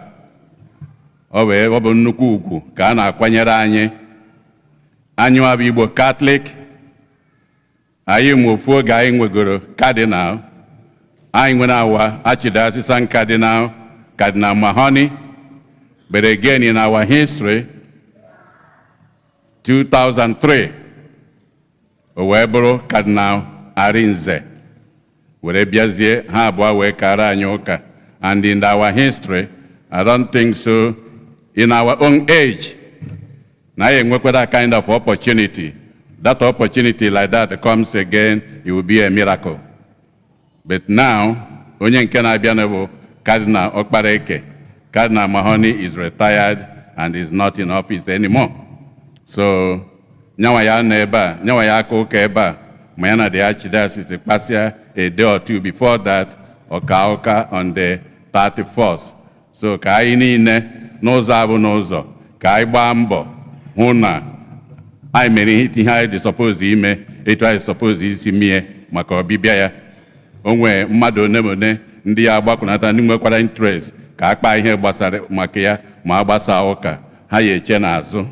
Ọ bụ nnukwu ugwu ka a na-akwanyere anyị. Anyị bụ Igbo Catholic. Anyị nwe ofu oge anyị nwegoro cardinal. Anyị nwere our archdiocesan cardinal, Cardinal Mahoney. But again, in our history, 2003, o wee bụrụ Cardinal Arinze were bịazie, ha abụọ wee kara anyị ụka. And in our history, I don't think so, in our own age, na anyị enwekwa that kind of opportunity. That opportunity like that comes again, it will be a miracle. But now, onye nke na-abịa bụ Cardinal Okpaleke. Cardinal Mahoney is retired and is not in office anymore. So, nyanwa ya nọ ebe a, nyanwa ya aka ụka ebe a, ma ya na the archdiocese kpasịa a day or two before that, ọka ụka on the 31st. So ka anyị niile n'ụzọ abụ n'ụzọ ka anyị gbaa mbọ hụ na anyị mere ihe anyị dị suppose ime, etu anyị suppose isi mie maka ọbịbịa ya. O nwee mmadụ one ma one ndị ya agbakọnata, ndị nwekwara interest ka akpa ihe gbasara maka ya ma agbasa ụka, ha ya eche n'azụ.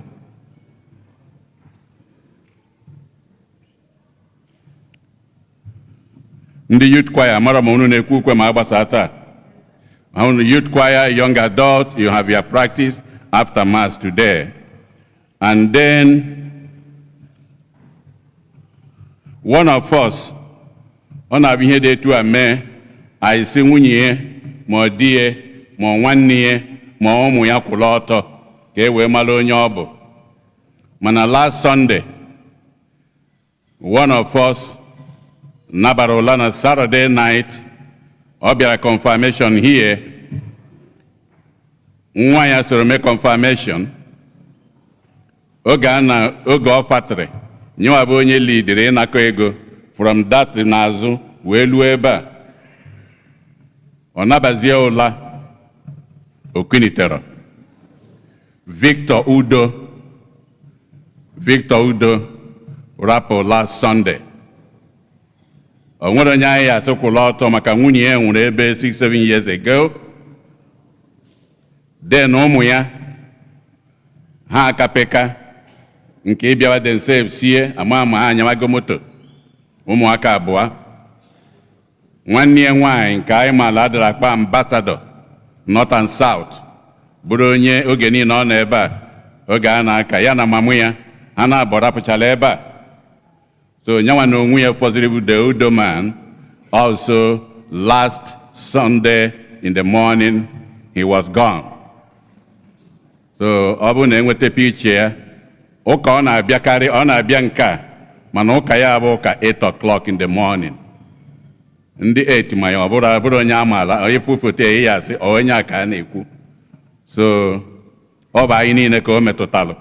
Ndị youth choir, mara ma unu na-ekwu ukwe ma agbasa taa. Unu youth choir, young adult, you have your practice after mass today. And then One of us, ọ na-abụ ihe dị etu a mee, anyị sị nwunye ya ma ọ di ya ma ọ nwanne ya ma ụmụ ya kwụrụ ọtọ ka e wee mara onye ọ bụ. Mana last Sunday, one of us nabara ụla na Saturday night, ọ bịara confirmation here. Nwa ya soro mee confirmation. Oge a na oge ọ fatịrị, nyewa bụ onye lidiri ịnakọ ego from that n'azụ wee luo ebe a. Ọ nabazie ụla, okunitere. Victor Udo, Victor Udo rapụ last Sunday. O nwere onye anyị asị kwụla ọtọ maka nwunye ya nwụrụ ebe 6-7 years ago. Then ụmụ ya ha akapeka nke ịbịawa themselves sie ama ama ha anyawago moto, ụmụaka abụọ. Nwanne ya nwaanyị nke anyị maala adịrị akpa ambassador North and South, bụrụ onye oge niile ọ nọ ebe a oge a na-aka ya na mamụ ya ha na-abọ rapụchala ebe a. So nyanwa na onwe ya fọziri bụ the Udo man. Also last Sunday in the morning he was gone. So ọ bụrụ na enweta picture ya, ụka ọ na-abịakarị, ọ na-abịa nke a, mana ụka ya bụ ụka 8 o'clock in the morning. Ndị 8 ma ya ọ bụrụ abụrụ onye amaala, onye fụ foto ya ya asị onye a ka a na-ekwu. So ọ bụ anyị niile ka o metụtalụ.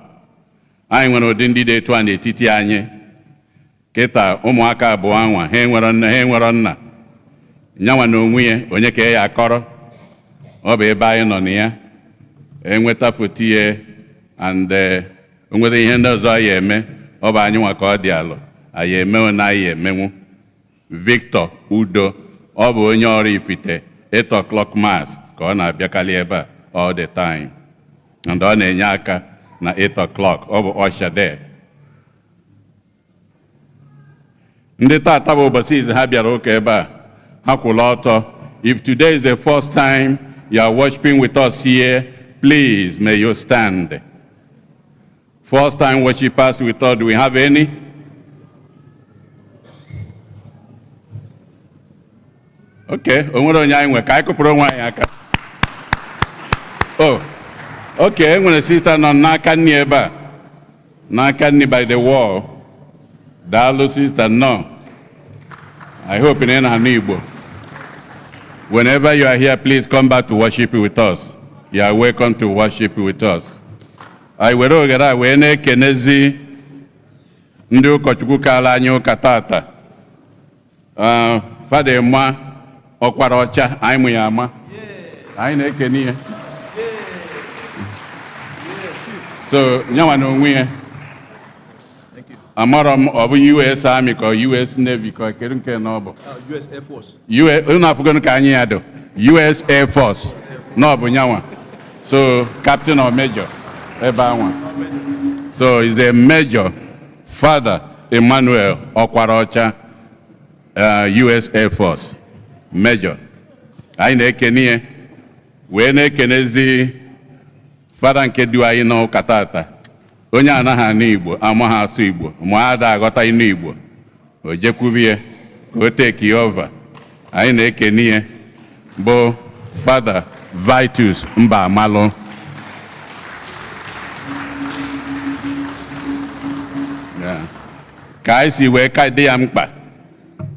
Anyị nwere ụdị ndị dị etu a n'etiti anyị. Kịta ụmụaka abụọ anwa ha enwero nne, ha enwero nna. Nyanwa na onwe ya onye ka ya akọrọ. Ọ bụ ebe anyị nọ na ya. Enweta foto ya and o nwere ihe ndị ọzọ anyị eme, ọ bụ anyị nwa ka ọ dị alụ. Anyị emenwu na anyị emenwu. Victor Udo, ọ bụ onye ọrụ Ifite, 8 o'clock mass ka ọ na-abịakarị ebe a all the time. And ọ na-enye aka na 8 o'clock, ọ bụ usher there. Ndị tata bụ ụbọchị izu ha bịara ụka ebe a, ha kwụrụ ọtọ. If today is the first time you are worshiping with us here, please may you stand. First time worshipers with us, do we have any? Okay, o nwere onye anyị nwe ka anyị kụpụrụ onwe anyị aka. Oh, okay, e nwere sista nọ n'aka nni ebe a, n'aka nni by the wall. Daalụ sista nọ. I hope na ị na-anụ Igbo. Whenever you are here, please come back to worship with us. You are welcome to worship with us. Anyị were oghere a wee na-ekenezi ndị ụkọchukwu kaala anyị ụka tata. Fada Emma ọkwara ọcha, anyị mụ ya ama. Anyị na-ekene ya. So nyanwa na onwe ya. Amarọ m ọ bụ US Army ka US Navy ka kedu nke na ọ bụ? US Air Force. Unu afụgonu ka anyị ya do. US Air Force na ọ bụ nyanwa. So captain or major ebe anwa. So he's a major, Father Emmanuel Ọkwaraọcha, US Air Force major. Anyị na-ekene ya wee na-ekenezi fada nke du anyị n'ụka tata. Onye anaghị anụ Igbo, amaghị asụ Igbo, ma ada aghọta ịnụ Igbo, o jekwube ya ka o take over. Anyị na-ekene ya bụ Fada Vitus Mba Amalụ. Ka anyị si wee ka dị ya mkpa.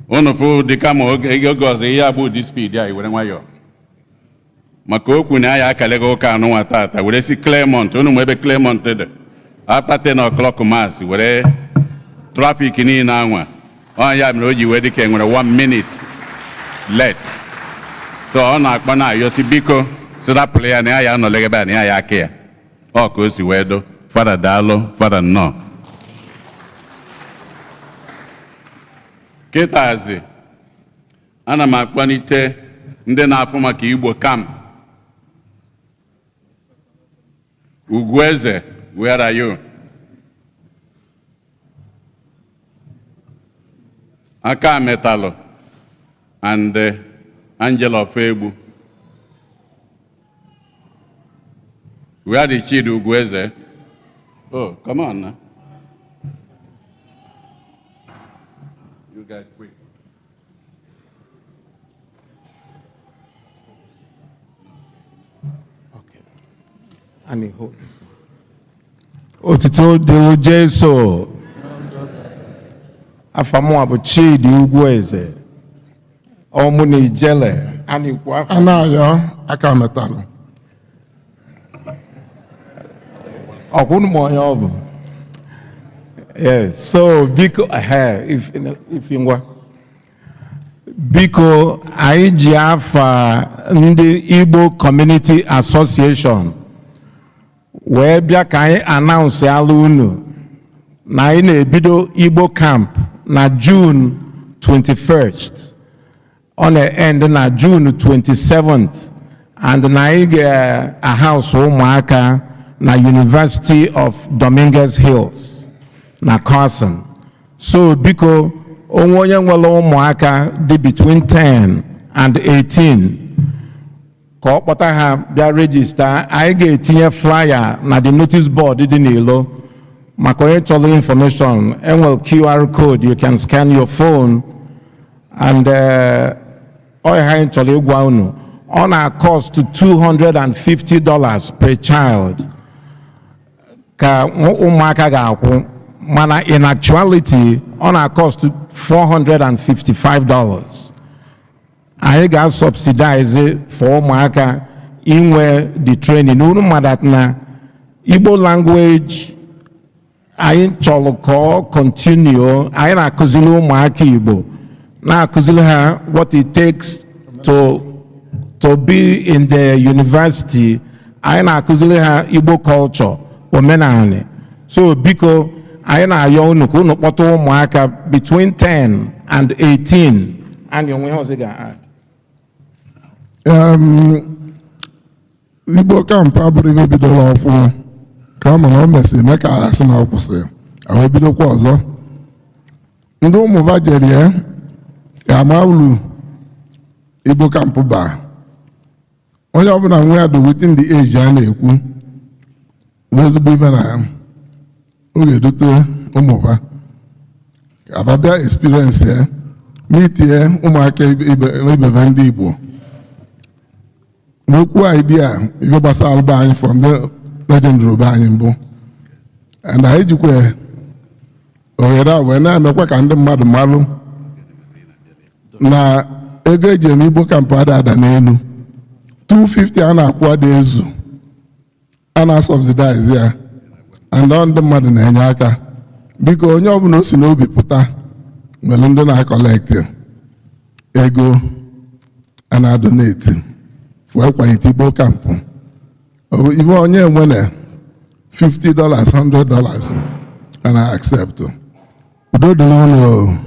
Unu fụ dị kama oge ọzọ ihe abụ ụdị speed a were nwayọọ. Maka okwu na anyị akaleghị ụka anụnwa tata were si Claremont, unu ma ebe Claremont dị. After 10 o'clock mass were trafik niile anwa. Ọ ya mere o ji wee dị ka e nwere 1 minute late. So ọ na-akpọ na-ayọsi biko sirapụrụ ya na ya anọleghị ebe a na ya aka ya. Ọ ka o si wee do. Fada daalụ, fada nnọọ. Kịtazi, ana m akpọlite ndị na-afụ maka Igbo camp. Ugwueze, where are you? Aka Metalụ and Angela Ofegbu. Where is Chidi Ugwueze? Oh, come on now. You guys quick. Anyị hold this one. Otito dịrị Jesu. Afa mụnwa bụ Chidi Ugwueze. Ọmụ na Ijele. Anyị kwu afa. Anayo aka metalụ. Ọkwụnụ m onye ọ bụ. Yes, so biko if ngwa. Biko, anyị ji afa ndị Igbo Community Association wee bịa ka anyị announce ala unu na anyị na-ebido Igbo Camp na June 21st. Ọ na-end na June 27th, and na anyị ga-house ụmụaka na University of Dominguez Hills na Carson. So biko, onwe onye nwere ụmụaka dị between 10 and 18, ka ọ kpọta ha bịa register. Anyị ga-etinye flyer na the notice board dị n'ilo maka onye chọrọ information. Enwere QR code, you can scan your phone. And ọ ihe anyị chọrọ ịgwa unu, ọ na-cost $250 per child ka ụmụaka ga-akwụ, mana in actuality ọ na-cost $455. Anyị ga-subsidize for ụmụaka inwe the training. Unu mmadụ na Igbo language, anyị chọrọ ka ọ continue. Anyị na-akụziri ụmụaka Igbo, na-akụziri ha what it takes to be in the university. Anyị na-akụziri ha Igbo culture, omenala. So biko, anyị na-ayọ unu ka unu kpọta ụmụaka between 10 and 18. Anyị onwe ihe ọzọ ga-add. Igbo Camp abụrụ ibe bidoro ọfụ, ka ma na o mesịrị mee ka asị na ọ kwụsịrị, ahụ bidokwa ọzọ. Ndị ụmụ vajerie ga-ama uru Igbo Camp baa. Onye ọbụla nwe ya dị within the age a na-ekwu bụ ezigbo ibe na ya, ọ ga-edote ụmụba ka aba bịa experience ya, meetie ụmụaka ibebe ndị Igbo n'okwu idea ife gbasara be anyị from the legendary be anyị mbụ. And anyị jikwa ohere a wee na-emekwa ka ndị mmadụ malụ na ego eji eme Igbo Camp ada ada n'elu. 250 a na-akwụ ada ezu, a na-subsidize ya, and ọ ndị mmadụ na-enye aka. Biko, onye ọbụla o si n'obi pụta, nwere ndị na-acollect ego a na-adonate wee kwalite Igbo Camp. Ibe onye nwere $50, $100, a na-accept. Udo dị n'ụlọ.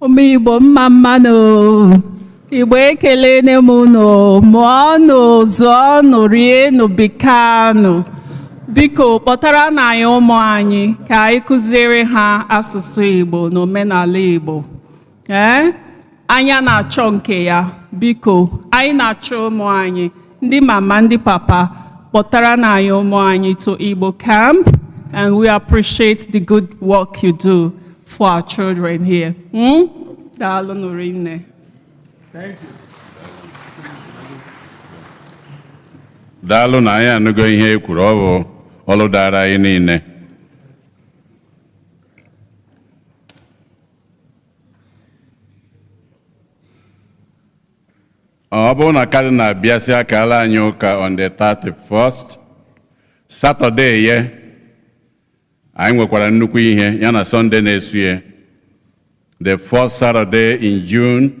Ụmụ Igbo, mma mmanụ. Igbo, ekelene m unu. Mụọnụ, zụọnụ, rienụ, bikanụ. Biko, kpọtara na anyị ụmụ anyị ka anyị kụziere ha asụsụ Igbo na omenala Igbo. Ee, anya na-achọ nke ya. Biko, anyị na-achọ ụmụ anyị. Ndị mama, ndị papa, kpọtara na anyị ụmụ anyị to Igbo Camp, and we appreciate the good work you do for our children here. Daalụ nụ rinne. Thank you. Daalụ na anyị anụgo ihe e kwuru. Ọ bụ ọlụ dara anyị niile. Ọ bụrụ na Cardinal bịasị akala anyị ụka on the 31st Saturday ye, anyị nwekwara nnukwu ihe ya na Sunday na-esu ya, the first Saturday in June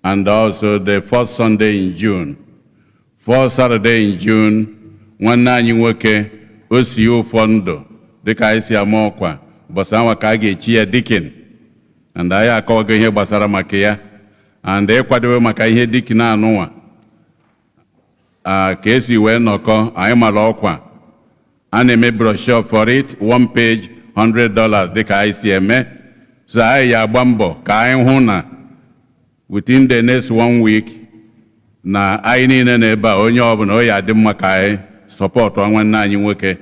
and also the first Sunday in June. First Saturday in June, nwanne anyị nwoke o si ụfọ ndụ dịka anyị si ama ọkwa, ụbọchị anwa ka a ga-echi ya deacon, and anyị akọwago ihe gbasara maka ya and ịkwadobe maka ihe deacon anụnwa ka esi wee nọkọ. Anyị mara ọkwa a na-eme brochure for it, one page $100, dịka anyị si eme. So anyị ya agba mbọ ka anyị hụ na within the next one week na anyị niile na ebe a, onye ọbụla o ya adị mma ka anyị support nwanne anyị nwoke,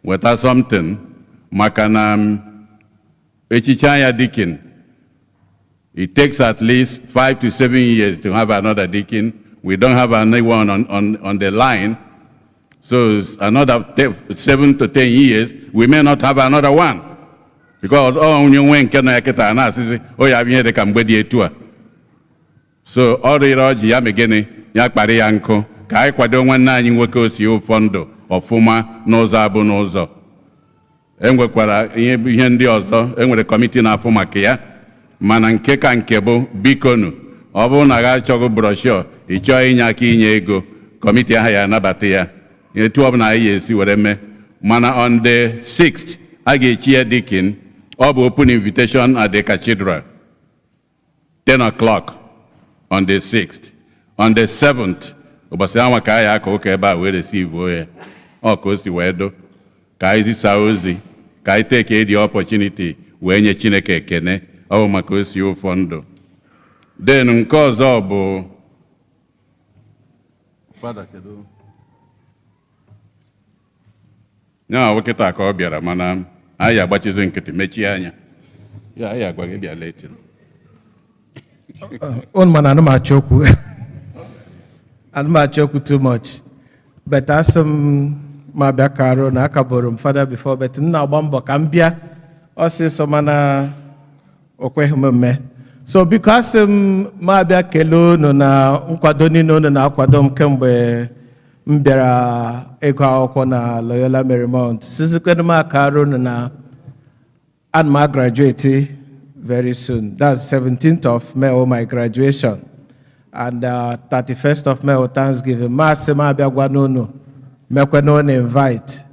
weta something maka na Echicha ya deacon, it takes at least 5 to 7 years to have another deacon. We don't have anyone on the line. So it's another 7 to 10 years, we may not have another one. Because ọ onye nwe nke nọ ya kịta na-asịsị o ya bụ ihe dị ka mgbe dị etu a. So ọ rịrị ọjị ya megịnị ya kparị ya nkụ ka anyị kwado nwanne anyị nwoke osi ụfọ ndụ ọfụma n'ụzọ abụ n'ụzọ. E nwekwara ihe ndị ọzọ, e nwere committee na-afụ maka ya, mana nke ka nke bụ, bikonu, ọ bụrụ na gị achọghị brochure, ị chọọ inye aka inye ego, committee ahụ ya anabata ya etu ọbụla anyị ga-esi were mee. Mana on the 6th a ga-echi ya deacon. Ọ bụ open invitation at the cathedral, 10 o'clock on the 6th. On the 7th, ụbọchị anwa ka anyị aka ụka ebe a wee receive ya. Ọ ka o si wee do ka anyị zisaa ozi, ka anyị take the opportunity wee nye Chineke ekene. Ọ bụ maka o si ụfọ ndụ. Then nke ọzọ bụ Fada, kedu ya awụ kịta ka ọ bịara, mana anyị agbachizi nkịtị mechie anya ya, anyị agwa gị bịa late. Unu mana anụmachọ okwu too much, but asị m ma bịa karụ na akaboro m fada before, but m na-agba mbọ ka m bịa ọsịsọ, mana o kweghị m mme. So biko, asị m ma bịa kelee unu na nkwado niile unu na-akwado m kemgbe m bịara ịgụ akwụkwọ na Loyola Marymount. Sizikwenụ m akara unu na ana m graduate very soon. That's 17th of May, oh, my graduation. And 31st of May, oh, Thanksgiving. Masị m abịa gwa n'unu, mekwe n'unu invite.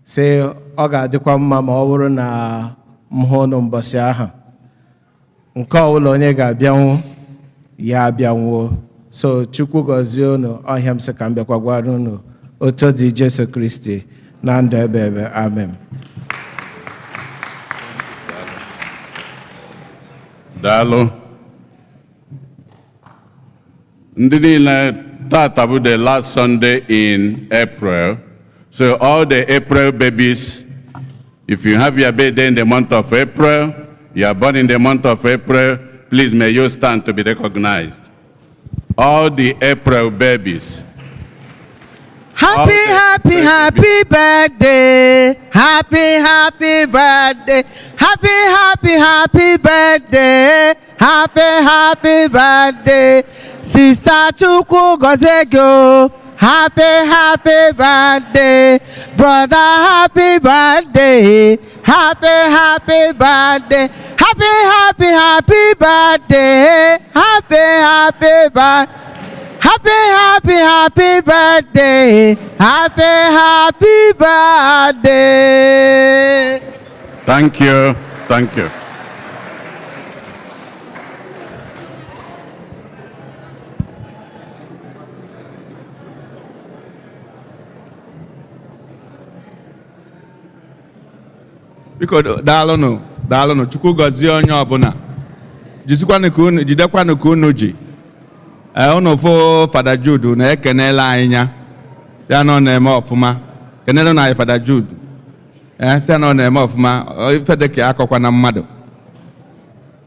Sị ọ ga-adịkwa mma ma ọ bụrụ na m hụ unu mbọsị ahụ. Nke ọbụla onye ga-abịanwu, ya abịanwuo. So Chukwu gọzie unu, ọhịa m sị ka m bịakwa gwara unu otu dị Jesu Kristi na ndụ ebe ebe. Amen. Daalụ. Ndị niile, tata bụ the last Sunday in April, so all the April babies, if you have your birthday in the month of April, you are born in the month of April, please may you stand to be recognized. All the April babies. Happy, Okay. happy, happy birthday. Happy, happy birthday. Happy, happy, happy birthday. Happy, happy birthday. Sister Chukwu gozie gị o. Happy, happy birthday. Brother, happy birthday. Happy, happy birthday. Happy, happy, happy birthday. Happy, happy birthday. Happy, happy, happy birthday. Happy, happy birthday. Thank you. Thank you. Biko, daalụnụ, daalụnụ. Chukwu gọzie onye ọbụla. Jisikwanụ ka unu jidekwanụ ka unu ji. Ee, unu fụ Fada Jude na ekenela anyị ya, sị ya na ọ na-eme ọfụma. Kenelu na anyị Fada Jude. Ee, sị ya na ọ na-eme ọfụma. Ife dị ka akọkwa na mmadụ.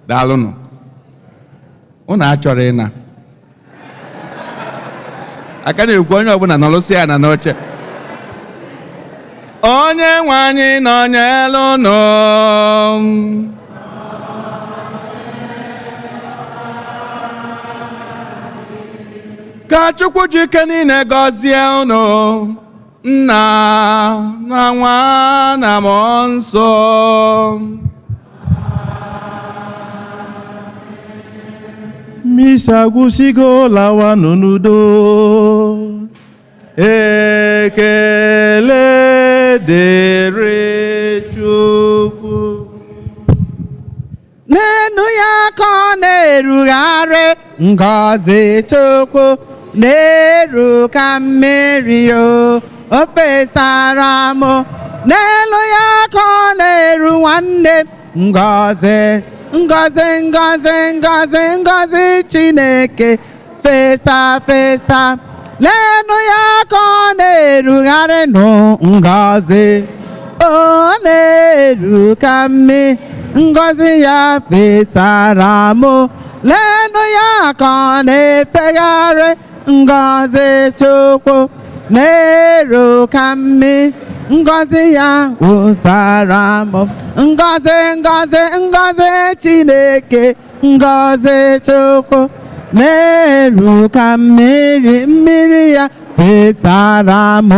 Daalụnụ. Unu achọrọ ịna aka na-ekwu, onye ọbụla nọrụsị ya na n'oche. Onye nwe anyị nọnyere unu. Ka Chukwu ji ike niile gọzie unu, Nna na Nwa na Mmụọ Nsọ. Misa gwụsịgo, lawanụ n'udo. Ekele dịrị Chukwu. N'enu ya ka ọ na-erugharị, ngọzi Chukwu na-eru ka mmiri o fesara m. N'elu ya ka ọ na-eru, nwanne m, ngọzi, ngọzi, ngọzi, ngọzi, ngọzi Chineke fesa fesa. N'elu ya ka ọ na-erugharị nụ, ngọzi ọ na-eru ka mmiri. Ngọzi ya fesara m. Leenụ ya ka ọ na-efegharị. Ngọzi Chukwu na-eru ka mmiri. Ngọzi ya wụsara m. Ngọzi, ngọzi, ngọzi Chineke. Ngọzi Chukwu na-eru ka mmiri. Mmiri ya fesara m.